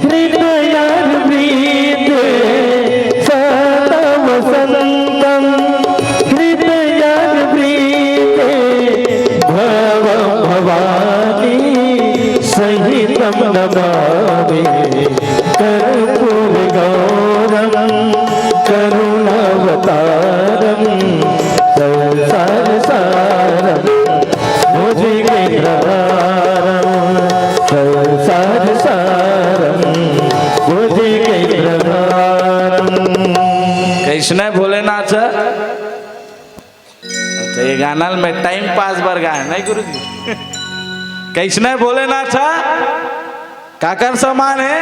हृदयारविंदे, सदा वसंतम हृदयारविंदे, भव भवानी सहितम तो ये गाना ल मैं टाइम पास बर गाए, नहीं गुरुजी? कैसना हे भोलेनाथ हा? काकर समान हे?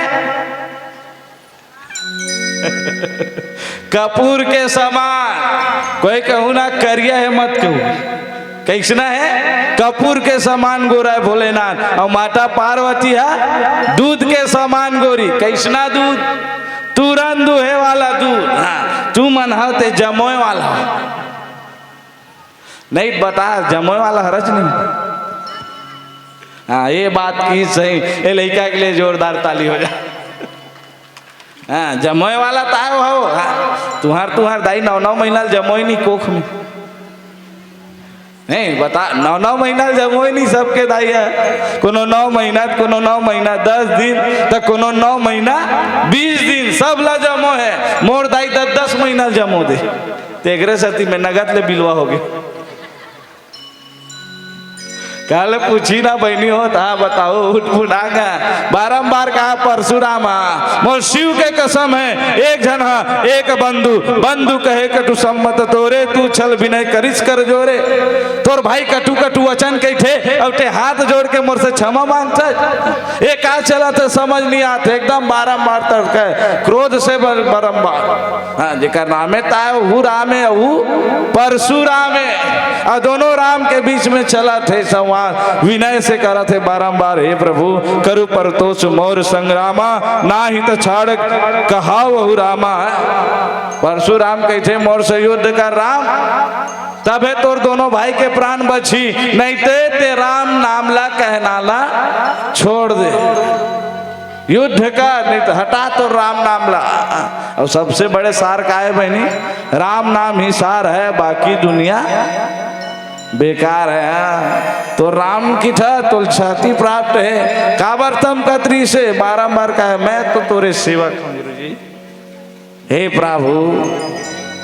कपूर के समान। कोई कहू ना करिया हे, मत कहू। कैसना हे? कपूर के समान गोरा हे भोलेनाथ। अउ माता पार्वती हा दूध के समान गोरी। कैसना दूध? तुरंत दुहे वाला दूध। हाँ, तुमन हा ते जमोय वाला। नहीं बता, जमोय वाला हरच नहीं। हाँ, ये बात की सही। ये लइका के लिए जोरदार ताली हो जाए। हाँ, जमोय वाला ताय हो। हाँ, तुहार, तुहार दाई नौ नौ महीना ल जमोय नहीं कोख में। नहीं बता, नौ नौ महीना ल जमोय नहीं सबके दाई हे। कोनो नौ महीना, कोनो नौ महीना दस दिन, त कोनो नौ महीना बीस दिन, सब ला जमो हे। मोर दाई दस दस महीना ल जमो दे, तेकरे सेती मैं नगद ले बिलवा हो गे। काले पूछी ना बहिनी हो, ता बताओ, उठ फुटांगा। बारंबार कहा परशुरामा, मोर शिव के कसम हे, एक झन हा, एक बंधु, बंधु कहे कटु सम्मत तोरे, तू छल विनय करिस कर जोरे। तोर भाई कटु कटु वचन कहिथे, अउ ते हाथ जोड़ के मोर से क्षमा मांगथे। ये का चलत हे, समझ नहीं आत हे, एकदम बारंबार तड़के, क्रोध से बर-, बारंबार। हाँ, जेकर नामे ताय, हु राम हे, हु परशुराम हे। अउ दोनों राम के बीच में चलत हे संवाद, विनय से करत हे बारंबार, "हे प्रभु, करु परतोष मोर संग्रामा, नाही त छाड़ कहावहु रामा।" परशुराम कहिथे, "मोर से युद्ध कर राम, तभे तोर दोनों भाई के प्राण बची, नहीं ते, ते राम नाम ला कहना ला छोड़ दे।" युद्ध कर, नहीं तो हटा तो राम नाम ला। अउ सबसे बड़े सार का हे बहिनी? राम नाम ही सार हे, बाकी दुनिया बेकार हे। हाँ, तो राम की था तो छाती प्राप्त हे। काबर तम कतरी से बारंबार कहा, मैं तो तोरे सेवक हूँ गुरुजी। हे प्रभु,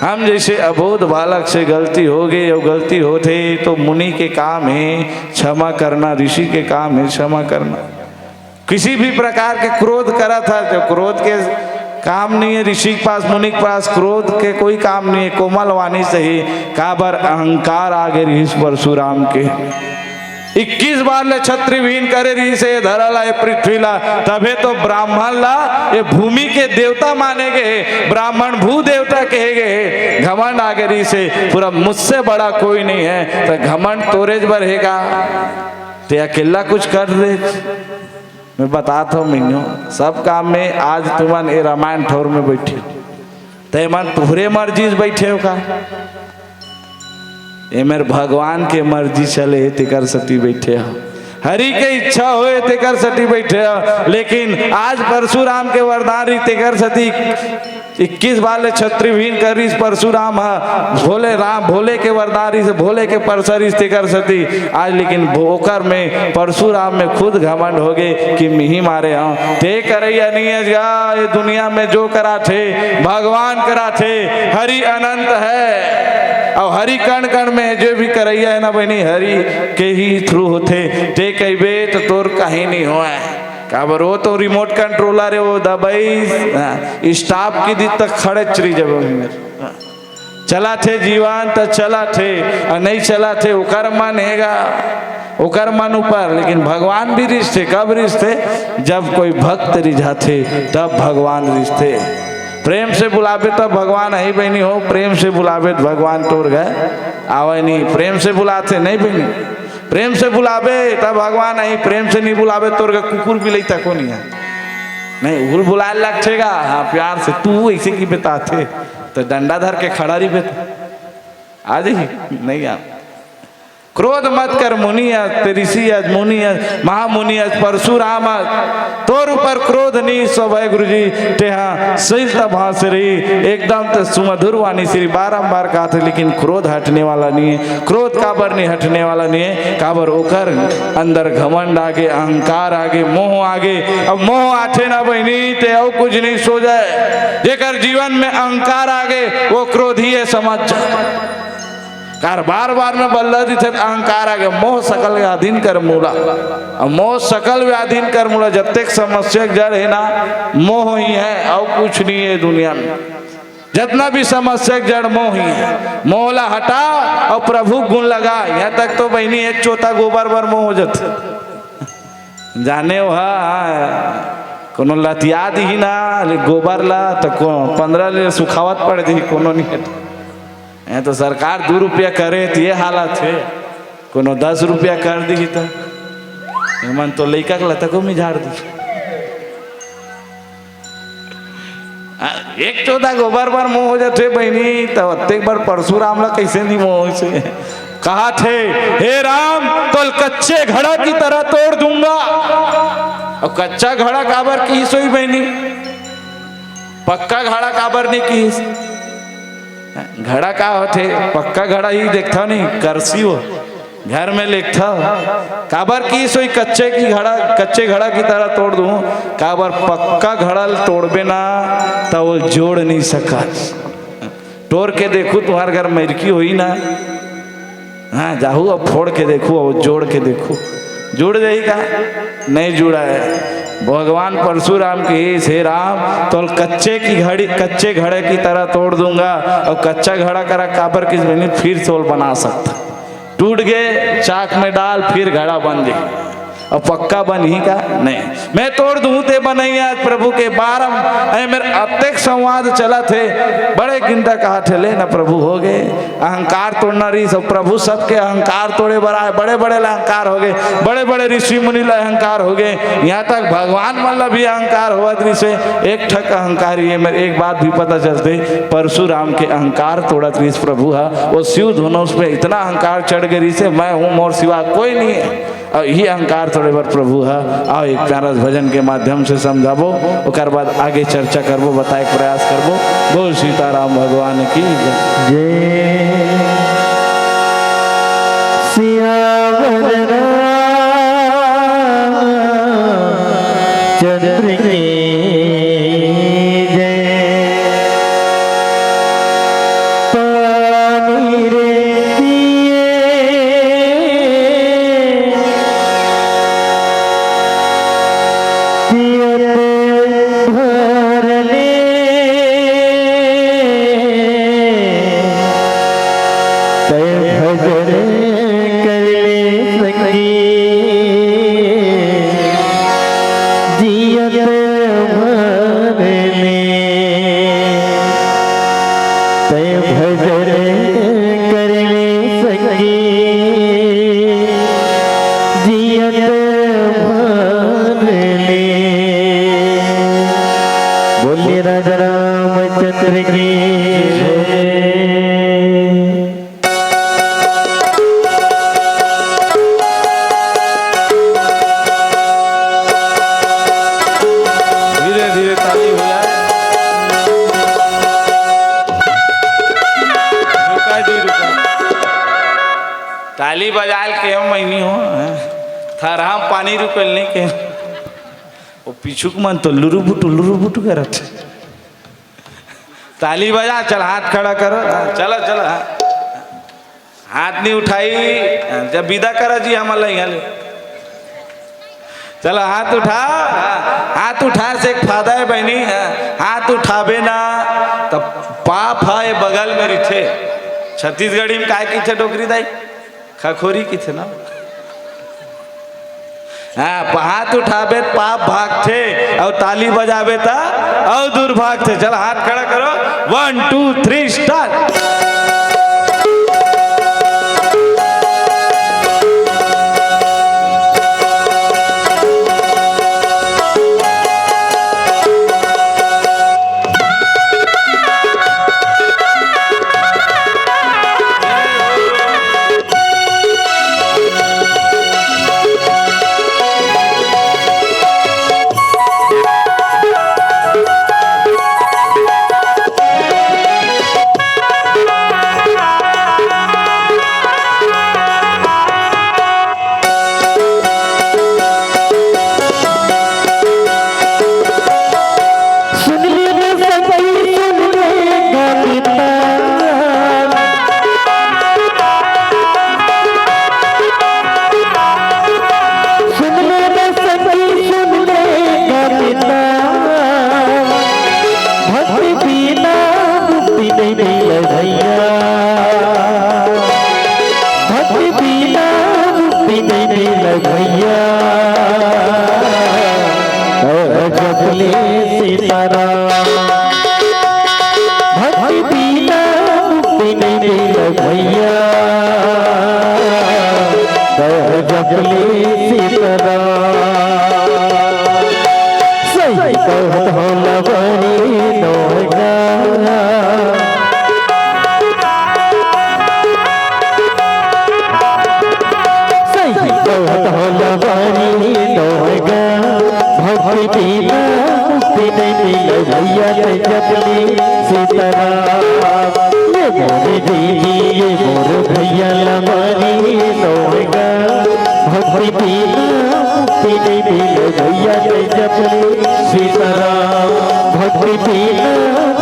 हम जैसे अबोध बालक से गलती हो गई, अउ गलती होथे तो मुनि के काम हे क्षमा करना, ऋषि के काम हे क्षमा करना। किसी भी प्रकार के क्रोध करत हा, जो क्रोध के काम नहीं हे ऋषि के पास, मुनि के पास क्रोध के कोई काम नहीं हे। कोमल वाणी से ही, काबर अहंकार आगे रहिस परशुराम के। इक्कीस बार ले छत्री विहीन करे रहिस हे धरा ला, ये पृथ्वी ला, तभे तो ब्राह्मण ला ये भूमि के देवता माने गे हे, ब्राह्मण भू देवता कहे गे हे। घमंड आगे रहिस हे, पूरा मुझसे बड़ा कोई नहीं है, तो घमंड तोरेच बर हे का? ते अकेला कुछ कर दे। मैं बतात हूँ मिन्नो, सब काम में आज तुमन ए रामायण ठौर में बैठे, ते मन तुहरे मर्जी से बैठे हो का? ए मेर भगवान के मर्जी चले हे, तेकर सेती बैठे हो, हरि के इच्छा होए तेकर सेती बैठे हो। लेकिन आज परशुराम के वरदान रहिस तेकर सेती इक्कीस बार ले छत्री विहीन करिस परशुराम ह। भोले राम, भोले के वरदान रहिस, भोले के परसा रहिस तेकर सेती आज, लेकिन भो-, ओकर में, परशुराम में खुद घमंड हो गे कि मिही मारे हंव। ते करइया नइ हस गा, ये दुनिया में जो कराथे भगवान कराथे। हरि अनंत है अउ हरि कण कण में हे, जो भी करइया हे ना बहिनी, हरि के ही through होथे। ते कहिबे त तोर कहीं नइ होय। काबर वो तो remote controller हे, वो दबाइस, हाँ, stop किही त खड़े चली जाबे। हाँ। चलाथे जीवन त चलाथे, अउ नइ चलाथे ओकर मन हे गा, ओकर मन ऊपर। लेकिन भगवान भी रिझथे, कब रिझथे? जब कोई भक्त रिझाथे तब भगवान रिझथे। प्रेम से बुलाबे तब भगवान आही बहिनी हो, प्रेम से बुलाबे त भगवान तोर घर आवय नहीं। प्रेम से बुलाथे नहीं बहिनी, प्रेम से बुलाबे तब भगवान आही, प्रेम से नहीं बुलाबे तोर घर कुकुर बिलई तको नहीं हे। नहीं, उहू ल बुलाय ल लगथे गा, हाँ, प्यार से, तू अइसे कहिबे त आथे, त डंडा धर के खड़ा रहिबे त आ जाही, नहीं आ। क्रोध मत कर मुनि अस, ते ऋषि अस, मुनि अस, महामुनि अस, परशुराम अस, तोर ऊपर क्रोध नइ अस भय गुरुजी, तेहा शील त भाव से रही, एकदम ते सुमधुर वाणी से रही, बारंबार कहाथे, लेकिन क्रोध हटने वाला नहीं हे। क्रोध काबर नहीं हटने वाला नहीं हे? काबर ओकर अंदर घमंड आगे, अहंकार आगे, मोह आगे। अब मोह आथे ना बहिनी, ते अउ कुछ नहीं सो जाए। जेकर जीवन में अहंकार आगे, वो क्रोधी हे, समझ जा। कार बार बार में बल्ला दिथे त अहंकार आगे, मोह सकल व्याधिन कर मूला। अब मोह सकल व्याधिन कर मूला, जतेक समस्या के जड़ हे ना, मोह ही हे, अउ कुछ नहीं हे दुनिया में। जतना भी समस्या के जड़ मोह ही है, मोह ला हटा अउ प्रभु गुण लगा। यहाँ तक तो बहिनी एक चोता गोबर बर मोह हो जाथे। जाने वह कोनो लतिया दिही ना ले गोबर ला, तो को-, पंद्रह ले सुखावत पड़ दिही, कोनो नहीं हटे। यहाँ तो सरकार दू रुपया करे, तो ये हालत है, कोनो दस रुपया कर दिही, तो एमन तो लइका के लतको मिझाड़ दी। आ, एक चोदा गोबर बर मोह हो जाथे बहिनी, त अतेक बड़ परशुराम ला कइसे नहीं मोह होइसे? कहा थे, "हे राम, तोल कच्चे घड़ा की तरह तोड़ दूंगा।" अब कच्चा घड़ा काबर किहिस होही बहिनी? पक्का घड़ा काबर नहीं किहिस? घड़ा का होथे? पक्का घड़ा ही देखथव नहीं, करसी हो। घर में लेगथव, काबर किहिस होही कच्चे की घड़ा, कच्चे घड़ा की तरह तोड़ दूं, काबर पक्का घड़ा ल तोड़बे ना, त वो जोड़ नहीं सकत। तोड़ के देखू, तुम्हार घर मइरकी होही ना, हाँ, जाहू अब फोड़ के देखू, अब जोड़ के देखू, जुड़ जाही का? नहीं जुड़ा है। भगवान परशुराम किहिस, "हे राम, तोल कच्चे की घड़ी, कच्चे घड़े की तरह तोड़ दूंगा।" अब कच्चा घड़ा करा काबर किहिस बहिनी, फिर से ओल बना सकता। टूट गे, चाक में डाल, फिर घड़ा बन जाही। अब पक्का बनही का? नहीं। मैं तोड़ दूं ते बनइया, आज प्रभु के बारम, ऐ मेर अतेक संवाद चलत हे, बड़े गिंदा कहा थे, ले ना प्रभु हो गे, अहंकार तोड़ना रहिस, सब प्रभु सबके अहंकार तोड़े बर आए, बड़े बड़े ला अहंकार हो गे, बड़े बड़े ऋषि मुनि ला अहंकार हो गे, यहाँ तक भगवान मन ला भी अहंकार होवत रहिस हे। एक ठक अहंकार ये मेर एक बात भी पता चलथे, परशुराम के अहंकार तोड़त रहिस प्रभु हा, वो शिव धनुष पे इतना अहंकार चढ़ गे रहिस हे, मैं हूँ, मोर सिवा कोई नहीं है। अउ इही अहंकार तोड़े बर प्रभु ह। आओ, एक प्यारा भजन के माध्यम से समझाबो, ओकर बाद आगे चर्चा करबो, बताए के प्रयास करबो। बोल सीताराम भगवान की जय। जय सियावर रामचंद्र की जय। पानी रे पिए, पियत भर ले, तै भजन कर ले संगी। जियत मन में तै भजन कर ले संगी, जियत मन में। बोलिए राजा रामचंद्र की जय। धीरे धीरे ताली हो जाए। रुका जी, रुका। ताली बजाल के हम महीनी हो, हैं? थरहा म पानी रुकल नहीं के। वो पीछू के मन तो लुरु बुटु, लुरु बुटु करत। ताली बजा, चल हाथ खड़ा करो, हाँ, चलो, चलो, हाँ। हाथ नहीं उठाई, हाँ, जब विदा करा जी हमन ला यहाँ ले। चलो हाथ उठा, हाँ, हाथ उठाए से एक फायदा है बहिनी, हाँ, हाथ उठाबे ना, तब पाप है ये बगल में रिथे। छत्तीसगढ़ी में काय किथे डोकरी दाई? खखोरी किथे ना। हाँ, प-, हाथ उठाबे त पाप भागथे, अउ ताली बजाबे त अउ दूर भागथे। चल, हाथ खड़ा करो, one, two, three, start। भक्ति बिना मुक्ति नहीं मिले भैया, कह जप ले सीताराम। सही कहत हो लबारी नोहगा। सही कहत हो लबारी नोहगा। भक्ति बिना मुक्ति नहीं मिले भैया, ते जप ले सीताराम। ये मोर दीदी, ये मोर भैया लबारी नोहगा। भक्ति बिना मुक्ति नहीं मिले भैया, ते जप ले सीताराम। भक्ति बिना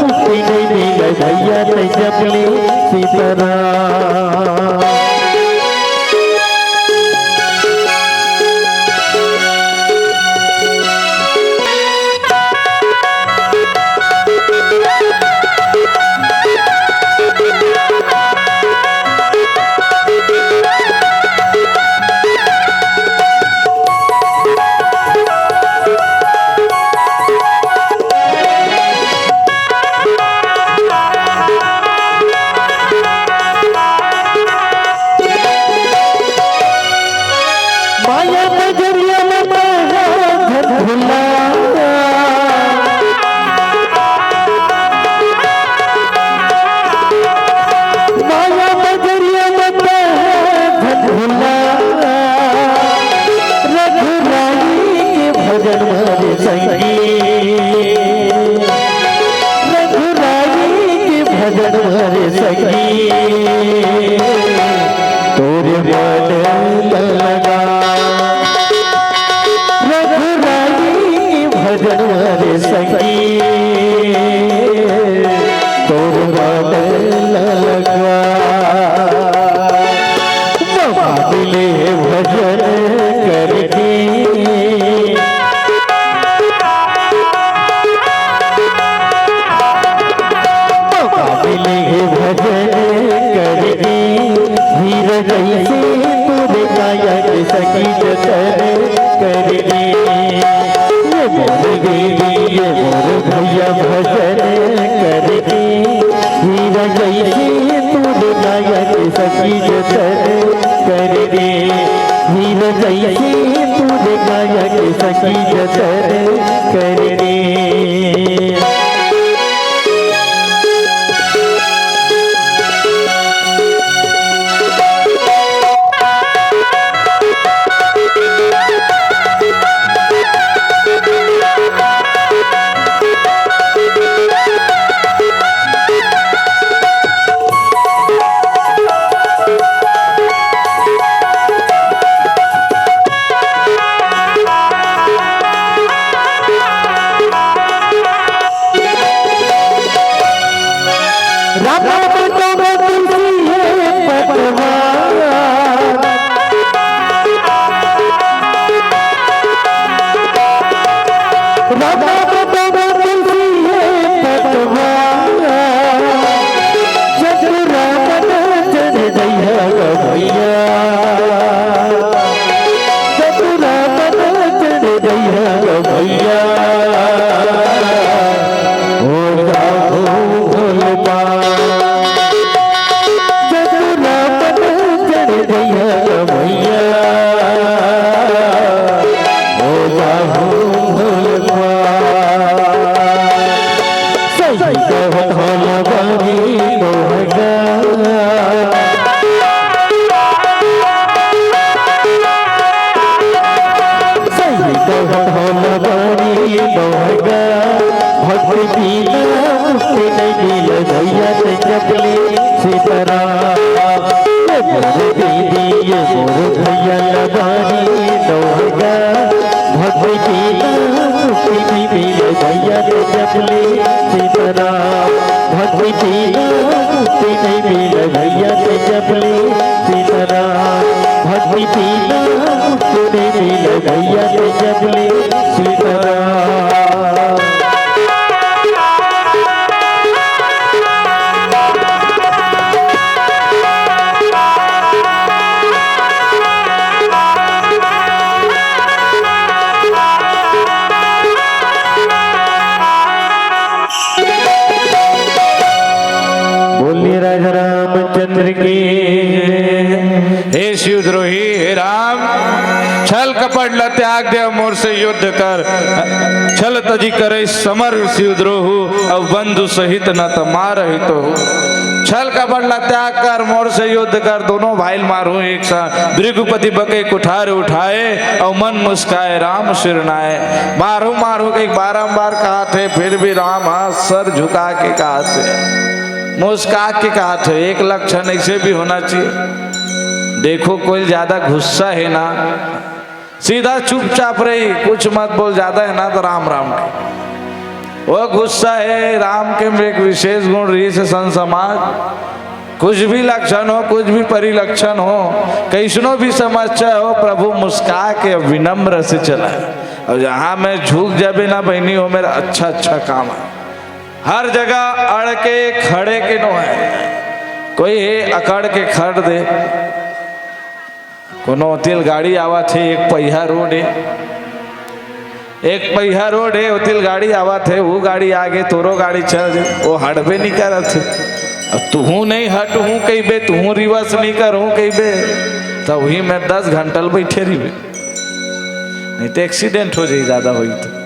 मुक्ति नहीं मिले भैया, ते जप ले सीताराम। माया बजरिया में माया धन भुला। माया बजरिया में माया धन भुला। रघुराई के भजन मारे संगी। रघुराई के भजन मारे संगी। तोरे मन लगा रघुराई भजन रे सखी, तोर मन लगा। बाबा मिले भजन करके। बाबा मिले भजन करके। हीरा जैसे तोरे काया के सखी जतन करके। ये मोर देवी, ये मोर भैया भजन करके। हीरा जैसे तोरे काया के सखी जतन करके। हीरा जैसे तोरे काया के सखी जतन करके। राम नाम तो मैं तुलसी है पतवार। राम नाम तो मैं तुलसी है पतवार। जब राम नाम चढ़ गया भैया। चतुरा मन चढ़ गया भैया, ओ जाओ भोलपा। चतुरा मन चढ़ गया भैया, ओ जाओ भोलपा। सही कहत हन बानी नोहगा। सही कहत हन बानी नोहगा। भक्ति बिना मुक्ति नहीं मिले भैया, ते जप ले सीताराम। ये मोर दीदी, ये मोर भैया लबारी नोहगा। भक्ति बिना मुक्ति नहीं मिले भैया, ते जप ले सीताराम। भक्ति बिना मुक्ति नहीं मिले भैया, ते जप ले सीताराम। भक्ति बिना मुक्ति नहीं मिले भैया, ते जप ले सीताराम। शिवद्रोही, हे राम, छल कपट ला त्याग दे, मोर से युद्ध कर। छल तजी करे समर शिवद्रोहू, अब बंधु सहित न त मारहि तोहू। छल कपट ला त्याग कर, मोर से युद्ध कर, दोनों भाई ल मारहूं एक साथ। भृगुपति बके कुठार उठाए, अउ मन मुस्काए राम सिर नाए। मारहूं मारहूं कहिके बारंबार कहत हे, फिर भी राम ह सर झुका के कहत हे, मुस्का के कहत हे। एक लक्षण ऐसे भी होना चाहिए। देखो, कोई ज्यादा गुस्सा हे ना, सीधा चुपचाप रही, कुछ मत बोल, ज्यादा हे ना तो राम राम के। वो गुस्सा हे, राम के में एक विशेष गुण रहिस हे संत समाज। कुछ भी लक्षण हो, कुछ भी परिलक्षण हो, कइसनो भी समस्या हो, प्रभु मुस्का के विनम्र से चलाए। अउ जहां में झुक जाबे ना बहिनी, वो मेर अच्छा अच्छा काम हे। हर जगह अड़ के खड़े के नोहे, कोई हे अकड़ के खड़ दे। कोनो ओती ले गाड़ी आवत हे, एक पहिया रोड हे, एक पहिया रोड हे, ओती ले गाड़ी आवत हे, वो गाड़ी आगे तोरो गाड़ी चल दे, वो हटबे नहीं करत हे। अब तुहूं नहीं हटहूं कहिबे, तुहूं रिवर्स नहीं करहूं कहिबे, त उही में दस घंटा ले बैठे रहिबे, नहीं तो एक्सीडेंट हो जाई, ज्यादा होई तो।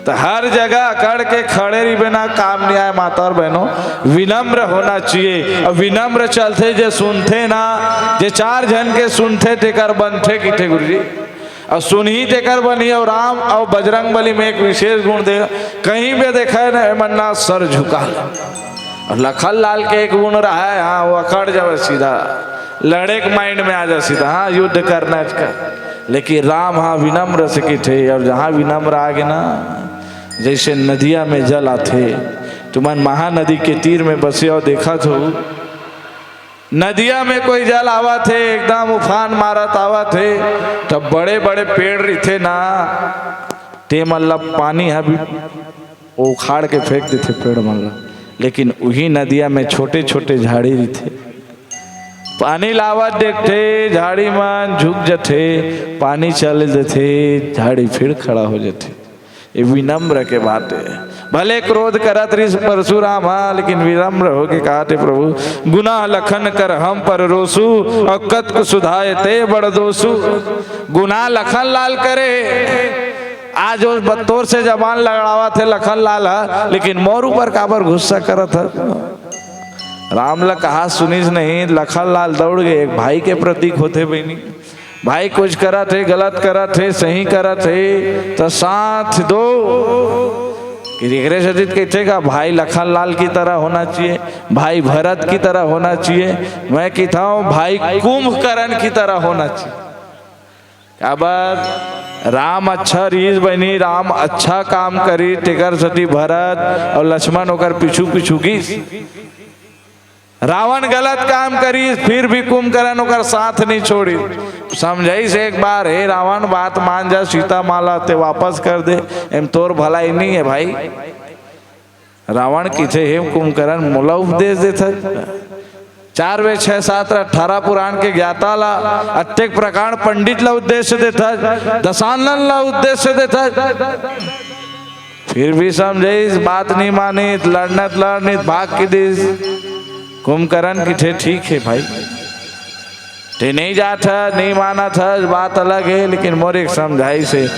तो हर जगह अकड़ के खड़े रहिबे ना, काम नहीं आए। माता और बहनों, विनम्र होना चाहिए। अउ विनम्र चलथे, जे सुनथे ना, जे चार झन के सुनथे, तेकर बनथे किथे गुरुजी। अउ सुनही तेकर बनही। अउ राम अउ बजरंग बली में एक विशेष गुण दे, कहीं भी देखे ना, एमन ना सर झुका ले। अउ लखन लाल के एक गुण रहा है, हाँ, वो अकड़ जावे सीधा, लड़े के माइंड में आ जा सीधा, हाँ, युद्ध करना है इसका। लेकिन राम हाँ विनम्र से किथे, अउ जहाँ विनम्र आगे ना, जैसे नदिया में जल आथे, तुमन महानदी के तीर में बसे हो, देखत हो, नदिया में कोई जल आवत हे, एकदम उफान मारत आवत हे, तब बड़े-बड़े पेड़ रहिथे ना, ते मन ला पानी ह भी उखाड़ के फेंक देथे पेड़ मन ला, लेकिन उही नदिया में छोटे-छोटे झाड़ी रहिथे, पानी लावत देखथे, झाड़ी मन झुक जथे, पानी चल देथे, झाड़ी फिर खड़ा हो जथे। ये विनम्र के बात हे। भले क्रोध करत रिहिस परशुराम हा, लेकिन विनम्र होके कहत हे, "प्रभु, गुनाह लखन कर हम पर रोसु, अउ कतक सुधाय ते बड़ दोसु।" गुनाह लखन लाल करे, आज वो बत्तोर से जबान लड़ावत हे लखन लाल हा, लेकिन मोर ऊपर काबर गुस्सा करत हा? राम ला कहा सुनिस नहीं, लखन लाल दौड़ गे। एक भाई के प्रतीक होथे बहिनी, भाई कुछ करत हे, गलत करत हे, सही करत हे, त साथ दो। कि एकरे सेती कहिथे का, भाई लखन लाल की तरह होना चाहिए, भाई भरत की तरह होना चाहिए। मैं कहता हूँ, भाई कुंभकर्ण की तरह होना चाहिए। काबर राम अच्छा रिहिस बहिनी, राम अच्छा काम करिस, तेकर सेती भरत अउ लक्ष्मण ओकर पीछू पीछू गिस। रावण गलत काम करिस, फिर भी कुंभकर्ण ओकर साथ नहीं छोड़िस। समझाइस एक बार, "हे रावण, बात मान जा, सीता माँ ला ते वापस कर दे, एम तोर भलाई नहीं हे भाई।" रावण किथे, "हे कुंभकर्ण, मोला उपदेश देथस? चार वेद, छह शास्त्र, अठारह पुराण के ज्ञाता ला, अतेक प्रकार पंडित ला उपदेश देथस, दशानन ला उपदेश देथस।" फिर भी समझाइस, बात नहीं मानिस, लड़ना त लड़निस, भाग के दिस। कुंभकर्ण किथे, "ठीक हे भाई, ते नहीं जात हस, नहीं मानत हस, बात अलग हे, लेकिन मोर एक समझाइस हे,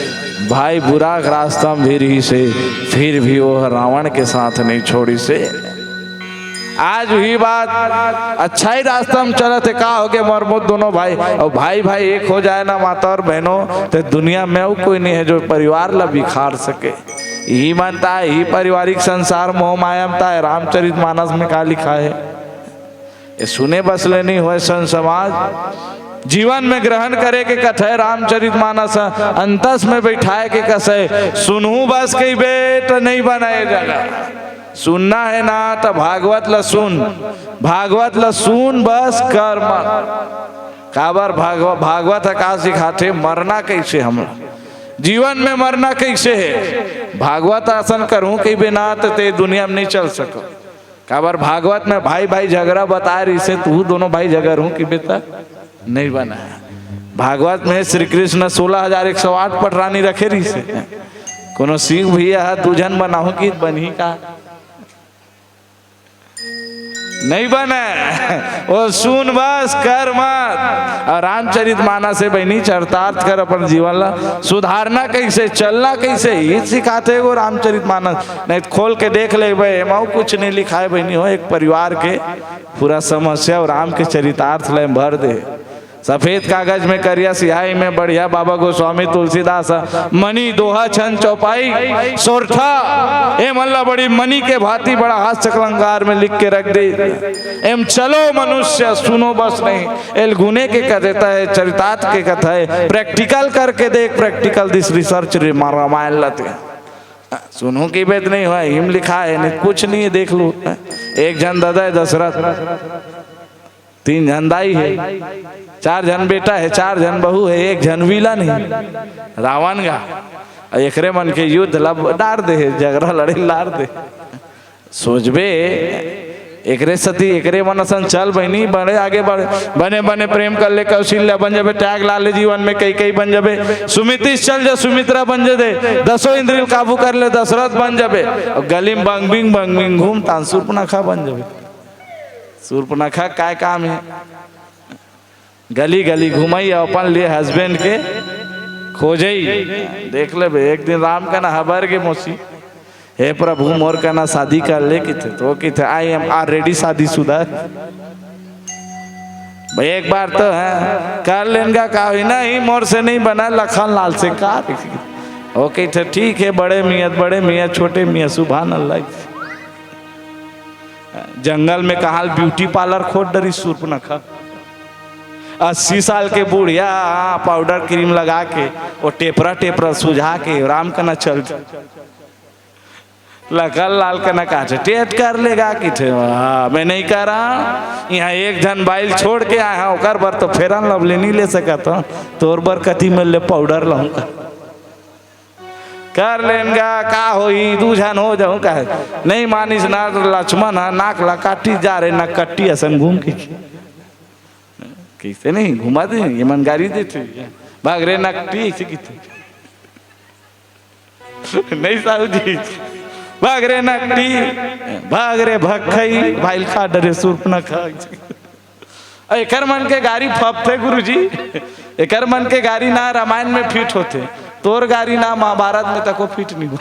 भाई बुरा रास्ता में भी रिहिस हे, फिर भी वो रावण के साथ नहीं छोड़िस हे।" आज भी बात अच्छा ही रास्ता में चलत हे, का होगे मोर मोर दोनों भाई, अउ भाई भाई एक हो जाए ना माता और बहनों, त दुनिया में अउ कोई नहीं हे जो परिवार ला बिखार सके। इही मन त आय, इही पारिवारिक संसार मोह माया में त आय, रामचरित मानस में का लिखा हे? ये सुने बस ले नहीं होय संत समाज, जीवन में ग्रहण करे के कथे रामचरित मानस, अंतस में बैठाए के कसय। सुनहूं बस कहिबे त नहीं बनय जगह। सुनना हे ना त भागवत ल सुन, भागवत ल सुन बस कर मत। काबर भागव-, भागवत ह का सिखाथे, मरना कइसे हमला, जीवन में मरना कइसे हे। भागवत असन करहूं कहिबे ना त ते दुनिया में नहीं चल सको। काबर भागवत में भाई भाई झगरा बताय रिहिसे, तू दोनों भाई झगरहूं कहिबे त नहीं बना। भागवत में श्री कृष्ण सोलह हजार एक सौ आठ पटरानी रखे रिहिसे। कोनो शिव भैया ह दू झन बनाहूं कि बनही का? नहीं बने। वो सुन बस, कर मत। और रामचरित मानस हे बहिनी, चरितार्थ कर, अपन जीवन ला सुधारना कैसे, चलना कैसे, ये सिखाथे वो रामचरित मानस। नहीं तो खोल के देख ले भाई, एमा कुछ नहीं लिखाय बहिनी हो, एक परिवार के पूरा समस्या और राम के चरितार्थ ले भर दे। सफेद कागज में करिया सिहाई में बढ़िया बाबा गोस्वामी तुलसीदास ह, मणि दोहा छंद चौपाई सोरठा, ए मन ला बड़ी मणि के भांति बड़ा हास्य अलंकार में लिख के रख दे। एम चलो मनुष्य सुनो बस नहीं, एल गुने के कथा हे, चरितार्थ के कथा हे, practical करके देख, practical this research रे मा-, रामायण लते। सुनो की बात नहीं हुआ, हिम लिखा है, नहीं कुछ नहीं है, देख लो। एक झन ददा है दशरथ, तीन झन दाई हे, चार झन बेटा हे, चार झन बहू हे, एक झन villain हे, रावण गा। अउ एकरे मन के युद्ध ला डार दे हे, झगड़ा लड़े ला डार दे। सोचबे, एकरे सती, एकरे मन असन चल बहिनी, बड़े आगे बढ़, बने बने प्रेम कर ले कौशल्या बन जबे, त्याग ला ले जीवन में कैकेयी बन जबे, सुमिति से चल जा सुमित्रा बन जबे, दसों इंद्रिय काबू कर ले दशरथ बन जबे, अउ गली में बंग बिंग बंग बिंग घूम तान सूर्पनखा बन जबे। सूर्पनखा काय काम हे? गली गली घुमई अउ अपन लिए husband के खोजई। देख लेबे, एक दिन राम कना हबर गे मौसी, "हे प्रभु, मोर कना शादी कर ले," किथे, तो किथे, "I am already शादीशुदा।" भाई, एक बार तो, हाँ, कर लेन गा, का होही? "नहीं, मोर से नहीं बना, लखन लाल से।" का? वो किथे, "ठीक हे, बड़े मियाँ, बड़े मियाँ, छोटे मियाँ, सुभान अल्लाह।" जंगल में कहाल beauty parlour खोल डरी सूर्पनखा। अस्सी साल के बुढ़िया powder cream लगा के, वो टेपरा टेपरा सुझा के राम कना चल दे। लखन लाल कना काचे, "टेट कर लेगा किथे?" "हाँ, मैं नहीं करा। यहाँ एक झन बाई ल छोड़ के आय हँव, ओकर बर तो Fair and Lovely नहीं ले सकत हँव, तोर बर कति में ले powder लाहूँ।" कर लेन गा, का होही, दू झन हो जाहूँ कहे। नहीं मानिस ना लक्ष्मण ह, नाक ला काटी जा रे, ना कट्टी असन घूम के। कइसे नहीं घुमा दे, ये मन गारी देथे। भाग रे नकटी, अइसे किथे। नहीं साहू जी, भाग रे नकटी, भाग रे भक्खई, भाई खा डरे सूर्पनखा। अ, एकर मन के गारी फबथे गुरुजी, एकर मन के गारी ना रामायण में fit होथे, तोर गारी ना महाभारत में तको fit नहीं हो।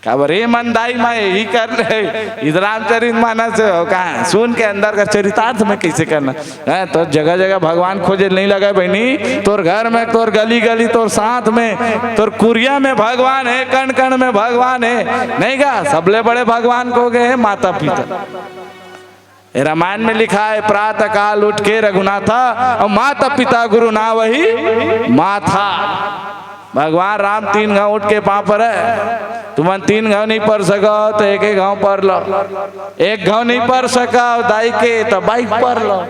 काबर ए मन दाई माँ यही कर ले, इस रामचरित मानस हे, हो का? सुन के अंदर का चरितार्थ में कइसे करना? हैं, तो जगह जगह भगवान खोजे नहीं लगा बहिनी, तोर घर में, तोर गली गली, तोर साथ में, तोर कुरिया में भगवान हे, कण कण में भगवान हे, नहीं गा? सबले बड़े भगवान को गे हे माता पिता। ए रामायण में लिखा हे, "प्रातः काल उठ के रघुनाथा, अउ माता पिता गुरु नावहि माथा।" भगवान राम तीन घांव उठ के पाँव परे, तुमन तीन घांव नहीं पर सकव, तो एक एक घांव पर लव, एक घांव नहीं पर सकव दाई के, तो बाई पर लव।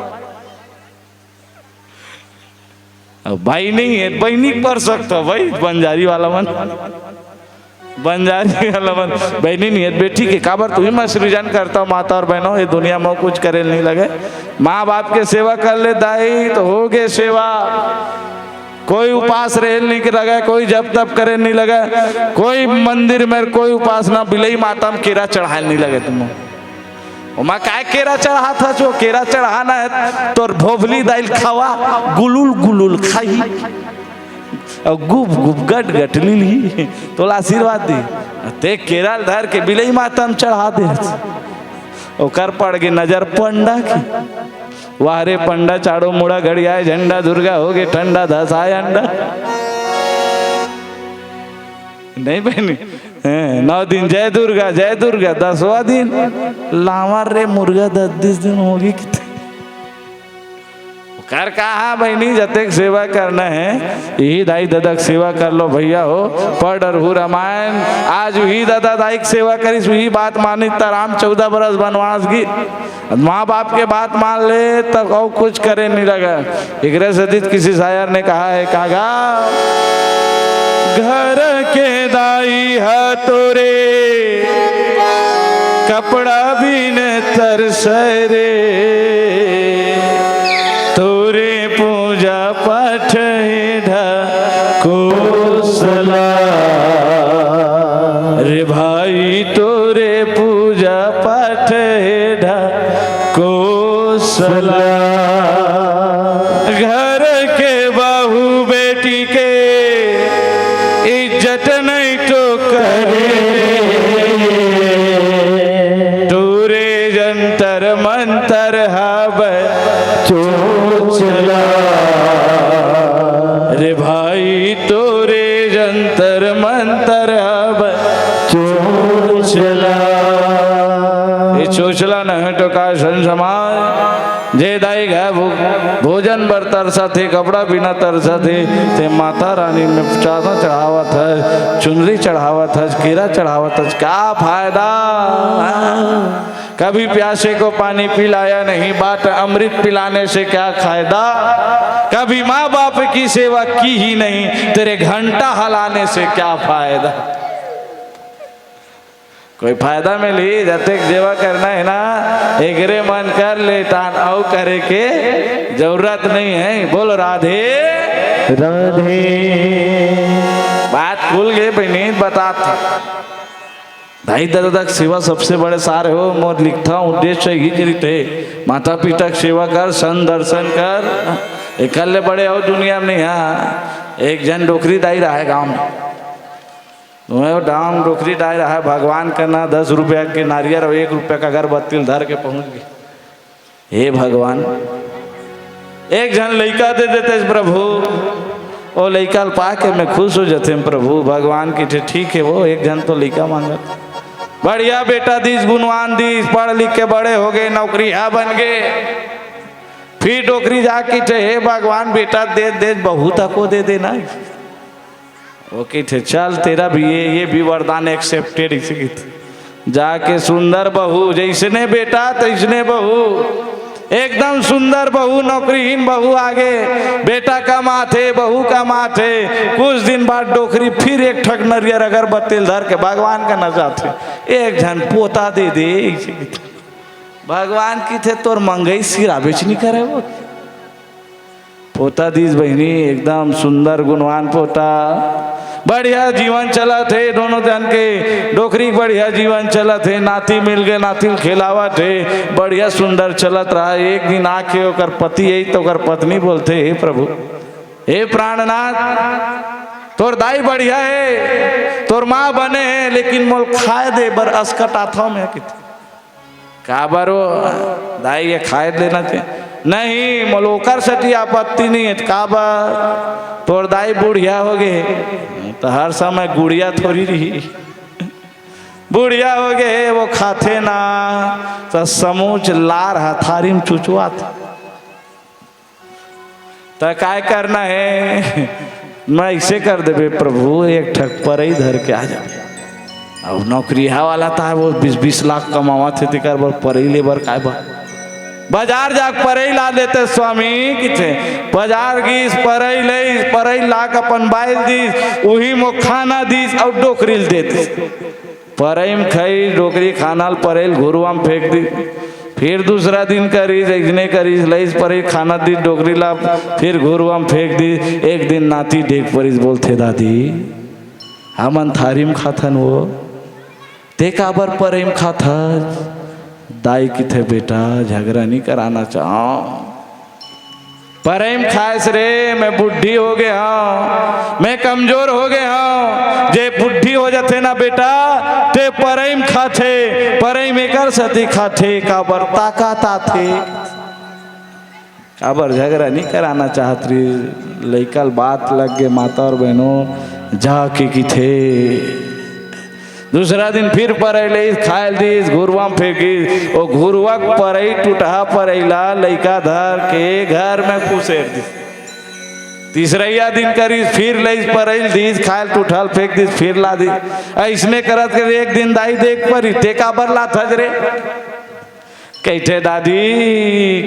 अब बाई नहीं हे, बहिनी पर सकत हव भाई, बंजारी वाला मन, बंजारी वाला मन, बहिनी नहीं हे, बेटी के काबर तुही मन सृजन करत हव, माता अउ बहिनो, ये दुनिया में कुछ करे नहीं लगे। माँ बाप के सेवा कर ले दाई, तो हो गे सेवा। कोई उपास रहे नहीं लगे, कोई जप तप करे नहीं लगे, कोई मंदिर में कोई उपासना, बिलई माता में केरा चढ़ाए नहीं लगे तुम। ओमा काय केरा चढ़ात हस? वो केरा चढ़ाना हे, तोर भोभली दाई ल खवा, गुलुल गुलुल खाही, अउ गुब गुब गट गट लीलही, तोला आशीर्वाद दी। ते केरा ल धर के बिलई माता म चढ़ा दे हस। ओकर पड़ गे नजर पंडा के। वाह रे पंडा, चारों मुड़ा घड़ियाए झंडा, दुर्गा हो गे ठंडा, धसाए अंडा। नहीं बहिनी, हैं, नौ दिन जय दुर्गा, जय दुर्गा, दसवाँ दिन लावर रे मुर्गा, दस बीस दिन होगे किथे। ओकर कहा बहिनी, जतेक सेवा करना हे, इही दाई ददा के सेवा कर लव भइया हो। पढ़ डरहू रामायण, आज उही ददा दाई के सेवा करिस, उही बात मानिस, त राम चौदह बरस बनवास गिस। माँ बाप के बात मान ले, तब अउ कुछ करे नहीं लगे। एकरे सेती त किसी शायर ने कहा हे, का गा, घर के दाई ह तोरे, कपड़ा बिन तरसय रे, तोरे पूजा पाठ हे ढकोसला। रे भाई, तोरे पूजा सलाह। घर के बहू बेटी के इज्जत नहीं तो करे, तोरे जंतर मंतर हब चोचला। रे भाई, तोरे जंतर मंतर हब चोचला। ये चोचला नहीं तो का, संत समाज? जे दाई घर भो-, भोजन बर तरसत हे, कपड़ा बिना तरसत हे, ते माता रानी में चादर चढ़ावत हस, चुनरी चढ़ावत हस, केरा चढ़ावत हस, क्या फायदा? कभी प्यासे को पानी पिलाया नहीं, बाट अमृत पिलाने से क्या फायदा? कभी माँ बाप की सेवा की ही नहीं, तेरे घंटा हलाने से क्या फायदा? कोई फायदा मिलही? जतेक सेवा करना हे ना, एकरे मन कर ले, तान अउ करे के जरूरत नहीं हे। बोल राधे। राधे। बात खुल गे बहिनी, बतात हे। दाई ददा के सेवा सबसे बड़े सार हे, मोर लिखथंव, उद्देश्य ही रहिथे। माता पिता के सेवा कर, संत दर्शन कर, एकर ले बड़े अउ दुनिया में नहीं हे। एक झन डोकरी दाई रहे गांव में, वो डाम डोकरी दाई रहे, भगवान कना दस रुपया के नारियर अउ एक रुपया के अगरबत्ती ल धर के पहुंच गे। हे भगवान, एक झन लइका दे देते प्रभु, वो लइका ल पाके मैं खुश हो जाते प्रभु। भगवान कथे, ठीक हे, वो एक झन तो लइका मांगत, बढ़िया बेटा दीस, गुणवान दीस, पढ़ लिख के बड़े हो गे, नौकरी हा बन गे। फिर डोकरी जाके कथे, हे भगवान, बेटा दे दे, बहू तको दे देना। वो कथे, चल, तेरा भी ये, ये भी वरदान accepted, इसे कथे। जाके सुंदर बहू, जैसने बेटा तैसने बहू, एकदम सुंदर बहू, नौकरीहीन बहू आगे, बेटा कमाथे, बहू कमाथे। कुछ दिन बाद डोकरी फिर एक ठक नरियर अगरबत्ती ल धर के भगवान कना जाथे, एक झन पोता दे दे, इसे कथे। भगवान कथे, तोर मंगई सिराबेच नहीं करे वो। पोता दीस बहिनी, एकदम सुंदर गुणवान पोता, बढ़िया जीवन चलत हे दोनों जन के, डोकरी के बढ़िया जीवन चलत हे, नाती मिल गे, नाती ल खेलावत हे, बढ़िया सुंदर चलत रहा। एक दिन आके ओकर पति आई तो ओकर पत्नी बोलथे, हे प्रभु, हे प्राणनाथ, तोर दाई बढ़िया हे, तोर माँ बने हे, लेकिन मोल खाए दे बर असकटाथव मैं, कथे। काबर वो दाई के खाए देना थे? नहीं, मोला ओकर सेती आपत्ति नहीं हे। काबर? तोर दाई बुढ़िया हो गे, तो हर समय गुड़िया थोड़ी रही। बुढ़िया हो गे, वो खाथे ना, तो समूच लार हथारी में चुचवाथे। त काय करना हे? मैं इसे कर देबे प्रभु, एक ठक परई धर के आ जाबे। अब नौकरी हा वाला ता वो बीस बीस लाख कमावत हे, तेकर बर परई ले बर काय बा? बाजार जाके परई ला देते स्वामी, किथे बाजार गीस, परई लईस, परई ला के अपन बाइल दीस, उही मो खाना दीस अउ डोकरी ल दे दीस। परई म खाई डोकरी खाना ल परई ल घुरुवा म फेंक दी। फिर दूसरा दिन करिस, अइसने करिस, लईस परई खाना दी डोकरी ला, फिर घुरुवा म फेंक दी। एक दिन नाती देख परिस, बोलथे, दादी, हमन थारी म खाथन वो, ते काबर परई म खाथस? दाई किथे, बेटा, झगरा नहीं कराना चाहव। परई म खायस रे, मैं बुढ़ी हो गे हंव, मैं कमजोर हो गे हंव। जे बुढ़ी हो जाथे ना बेटा, ते परई म खाथे। परई म एकर सेती खाथे, काबर ताकत आथे। काबर झगरा नहीं कराना चाहत रही। लइका ल बात लग गे, माता अउ बहनों, जाके किथे दूसरा दिन फिर परई लईस, खाय ल दीस, घुरुवा म फेंकिस। ओ घुरुवा के परई, टुटहा परई ला लइका धर के घर में खुसेर दीस। तीसरइया दिन करिस, फिर लईस परई ल दीस, खाय ल टुटहा ल फेंक दीस, फिर ला दीस। अइसने करत करत एक दिन दाई देख परिस, ते काबर लाथस रे? कहिथे, दादी,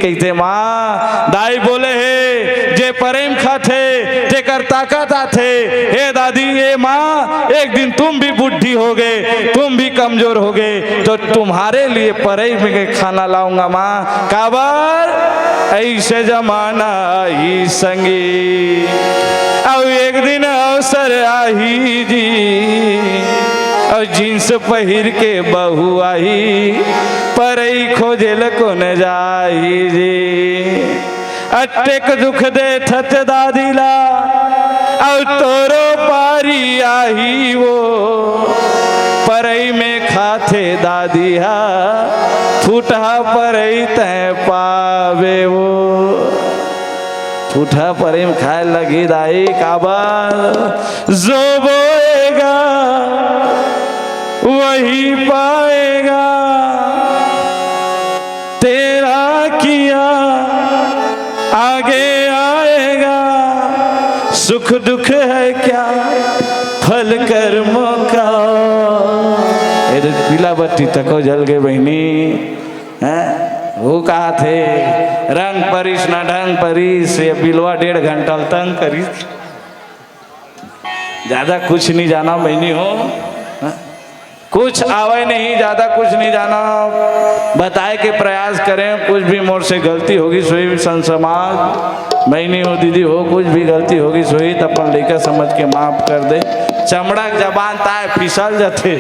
कहिथे, माँ, दाई बोले हे, जे परई म खाथे, तेकर ताकत आथे। हे दादी, हे माँ, एक दिन तुम भी बुढ़ी होगे, तुम भी कमजोर होगे, तो तुम्हारे लिए परई में खाना लाऊंगा माँ। काबर? अइसे जमाना आही संगी, अउ एक दिन अवसर आही जी। अउ जींस पहिर के बहू आही, परई खोजे ल कोन जाही जी। अतेक दुख देथस दादी ला, अउ तोरो पारी आही वो। परई में खाथे दादी हा, फूटहा परई तैं पाबे वो। फूटहा परई में खाए लगही दाई, काबर जो बोएगा वही पाएगा, तेरा किया आगे आएगा, सुख दुख है क्या फल कर्मों का। ए दे पीला बत्ती तको जल गे बहिनी, हैं? वो कहा थे, रंग परिस ना ढंग परिस, ये बिलवा डेढ़ घंटा ल तंग करिस। ज्यादा कुछ नहीं जाना, मैं नहीं हूँ, हैं? कुछ आवे नहीं, ज्यादा कुछ नहीं जाना। बताए के प्रयास करें, कुछ भी मोर से गलती होगी सोई संत समाज, मैं नहीं हूँ दीदी हो, कुछ भी गलती होगी सोई त अपन लइका समझ के माफ कर दे। चमड़ा के जबान ताय फिसल जथे।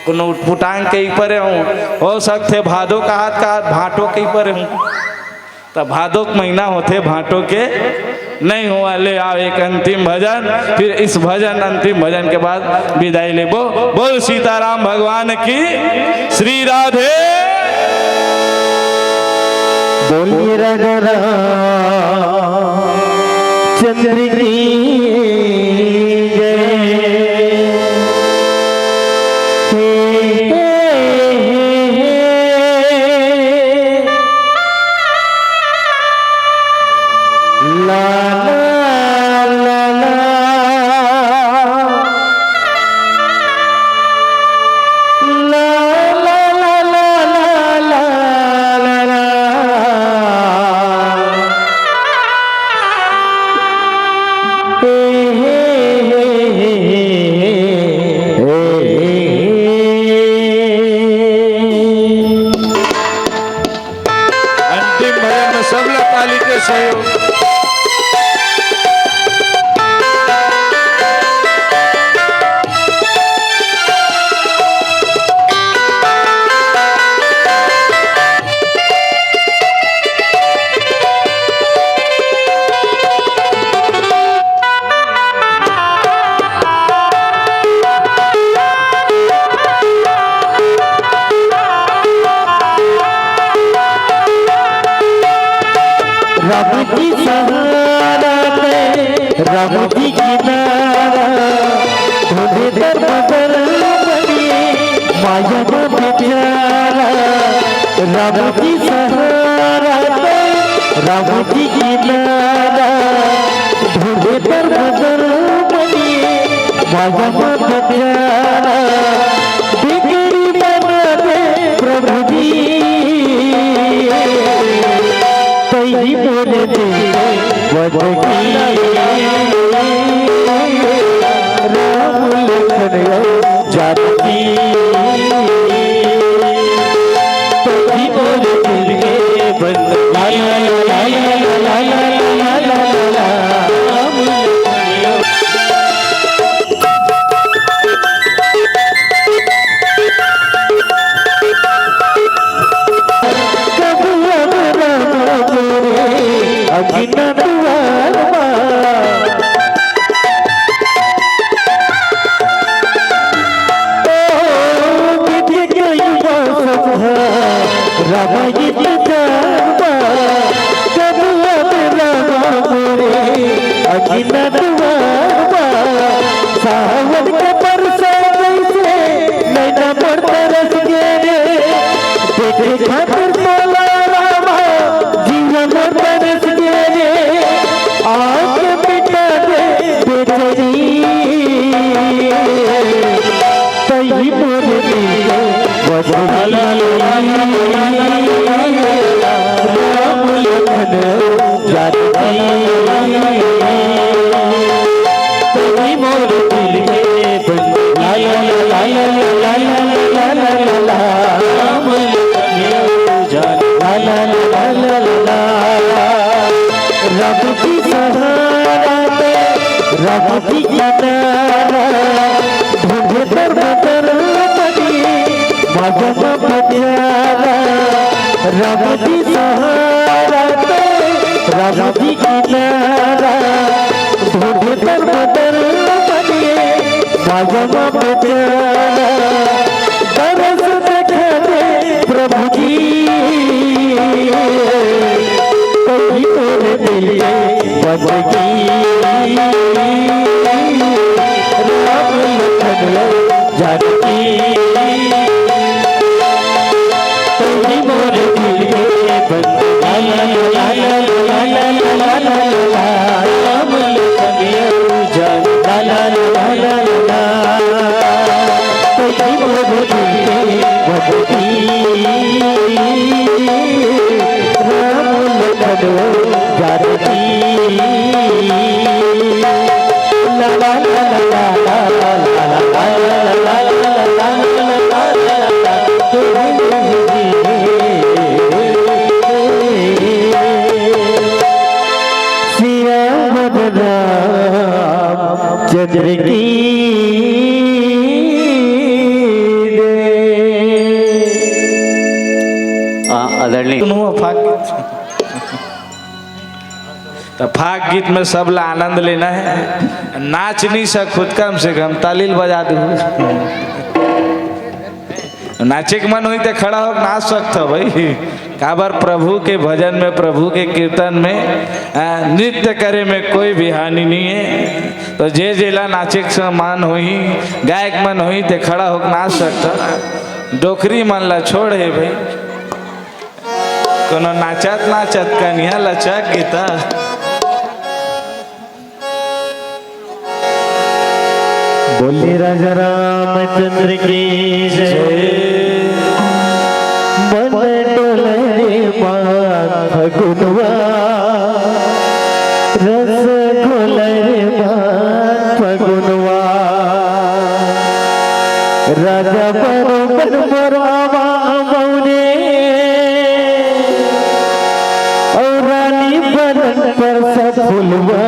कोनो उटपुटांग कही परे हूँ, हो सकथे भादो कहत कहत भांटो कही परे हूँ। त भादो के महीना होथे, भांटो के नहीं हुआ। ले आओ एक अंतिम भजन, फिर इस भजन, अंतिम भजन के बाद विदाई लेबो। बोल सीताराम भगवान की, श्री राधे। बोलिए राजा रामचंद्र की जय। हे, हे, हे, हे, हे। ला, ला, ला, ला। ला, ला, ला, ला। हे, हे, हे, हे, हे, हे। अंतिम भजन में सब लोग ताली के सहयोग। राम जी सहारा ते, राम जी किनारा, ढूंढे दर बदर बनी, माया में बेचारा। राम जी सहारा ते, राम जी किनारा, ढूंढे दर बदर बनी, माया में बेचारा। बिगड़ी बना दे प्रभु जी, तई मोर दिल बदगी। राम लखन जानकी, तई मोर दिल के बंद। ला, ला, ला, ला। कबुआ रामा तोरे अंगना दुआर मा। ओ बिटिया कई मौसम है, रामा गीत गावा। कबुआ रामा तोरे अंगना दुआर मा। सावन के बरसा जैसे नैना मोर तरस गे रे, देखे खातिर तोला रामा, जीवन मोर तरस गे रे, आके मिटा दे बेचैनी। तई मोर दिल के बदली, राम लखन जानकी, तई मोर दिल के बंद। ला, ला, ला, ला। राम लखन जान, ला, ला, ला। राम जी सहारा ते, राम जी किनारा, ढूंढे दर बदर राम जी सहारा, राम जी किनारा, ढूंढे दर बदर बनिए, माया में प्यारा, दरस देखा दे प्रभु जी। कहीं तोरे दिल के बंदगी, राम लखन जानकी। तोरी मोर दिल के बंदगी। ला ला ला ला ला ला ला ला ला ला। राम लखन जान। ला ला ला ला ला ला ला। तोरी मोर दिल के बंदगी। राम लखन जानकी। सियावर रामचंद्र की जय। आ, आदरणीय दोनों अफाक त फाग गीत में सबला आनंद लेना है। नाच नहीं सकत, कम से कम ताली ल बजा दू। नाचे के मन होही त खड़ा होके नाच सकत हो भाई। काबर प्रभु के भजन में, प्रभु के कीर्तन में, आ, नृत्य करे में कोई भी हानि नहीं है। तो जे जेला नाचे के मन होही, गायक मन होही, ते खड़ा होके नाच सकत हो। डोकरी मन ला छोड़ हे भाई। कोनो नाचत नाचत कनिहा लचक गे त। बोले राजा रामचंद्र की जय। मन डोले रे मान फगुनवा, रस घोले रे मान फगुनवा। राजा बरोबर मोर आवा मौने, और रानी बरन पर सब फुलवा।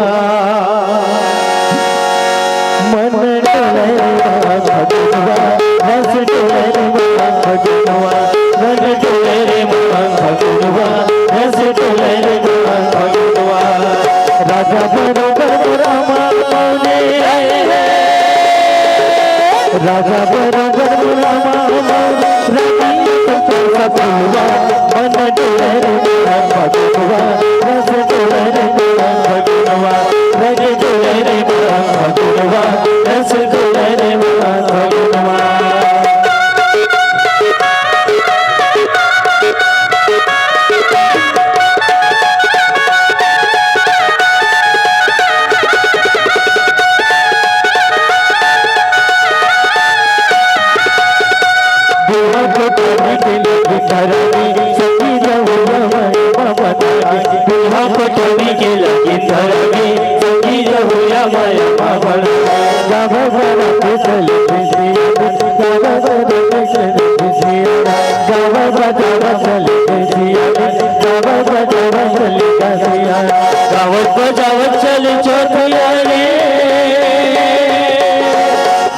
मन डोले रे मान फगुनवा, रस डोले रे मान फगुनवा, मन डोले रे मान फगुनवा, रस डोले रे मान फगुनवा। राजा बरोबर रामा मौने, राजा बरोबर रामा मौने, रानी तो फूलवा, मन डोले रे मान फगुनवा, रस डोले रे मान फगुनवा, रंग डोले रे मान फगुनवा, रस डोले रे मान फगुनवा। बुढ़ा को पानी के लिए धरती, सखी रहुआ माया बाबा दानी। बुढ़ा को पानी के लिए धरती, सखी रहुआ माया बाबा दानी। बाबा बड़ा कुशल विषय, बाबा बड़ा कुशल विषय, बाबा बड़ा कुशल विषय, बाबा बड़ा कुशल विषय। गावत बजावत चल चौथिया रे,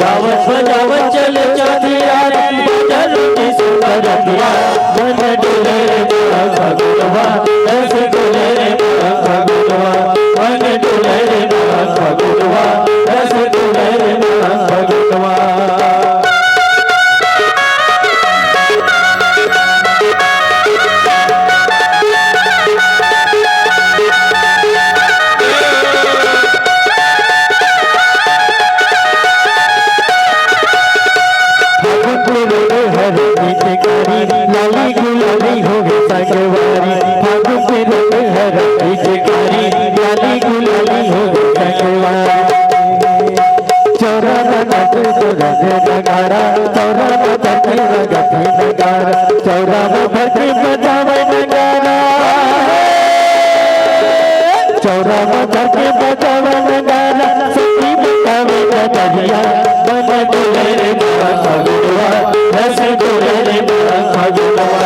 गावत बजावत चल चौथिया रे, बजल की सुंदरतिया, मन डोले रे मोर फगुनवा, रस डोले रे मोर फगुनवा, मन डोले रे मोर फगुनवा, रस डोले रे मोर फगुनवा। फागुन के रंग हर पिचकारी, लाली गुलाबी होवे संगवारी। फागुन के रंग हर पिचकारी, लाली गुलाबी होवे संगवारी। चौरा में नाचे तो रंग नगारा, चौरा में धरती रंगत नगारा, चौरा में धरती बजावे नगारा। चौरा में धरती बजावे नगारा, सखी बतावे नगरिया। मन डोले रे मोर फगुनवा, रस डोले रे मोर फगुनवा,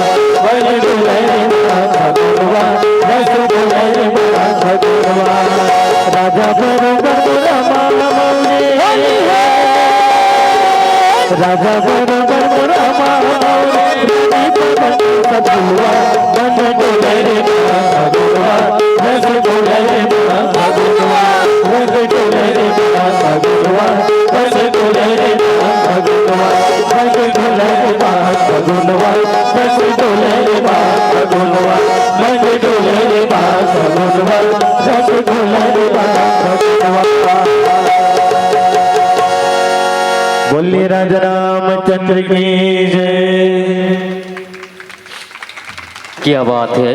मन डोले रे मोर फगुनवा, रस डोले रे मोर फगुनवा। राजा बरोबर मोर मामा मौरे, राजा बरोबर मोर मामा मौरे। बोलिए राजा रामचंद्र की जय। क्या बात है।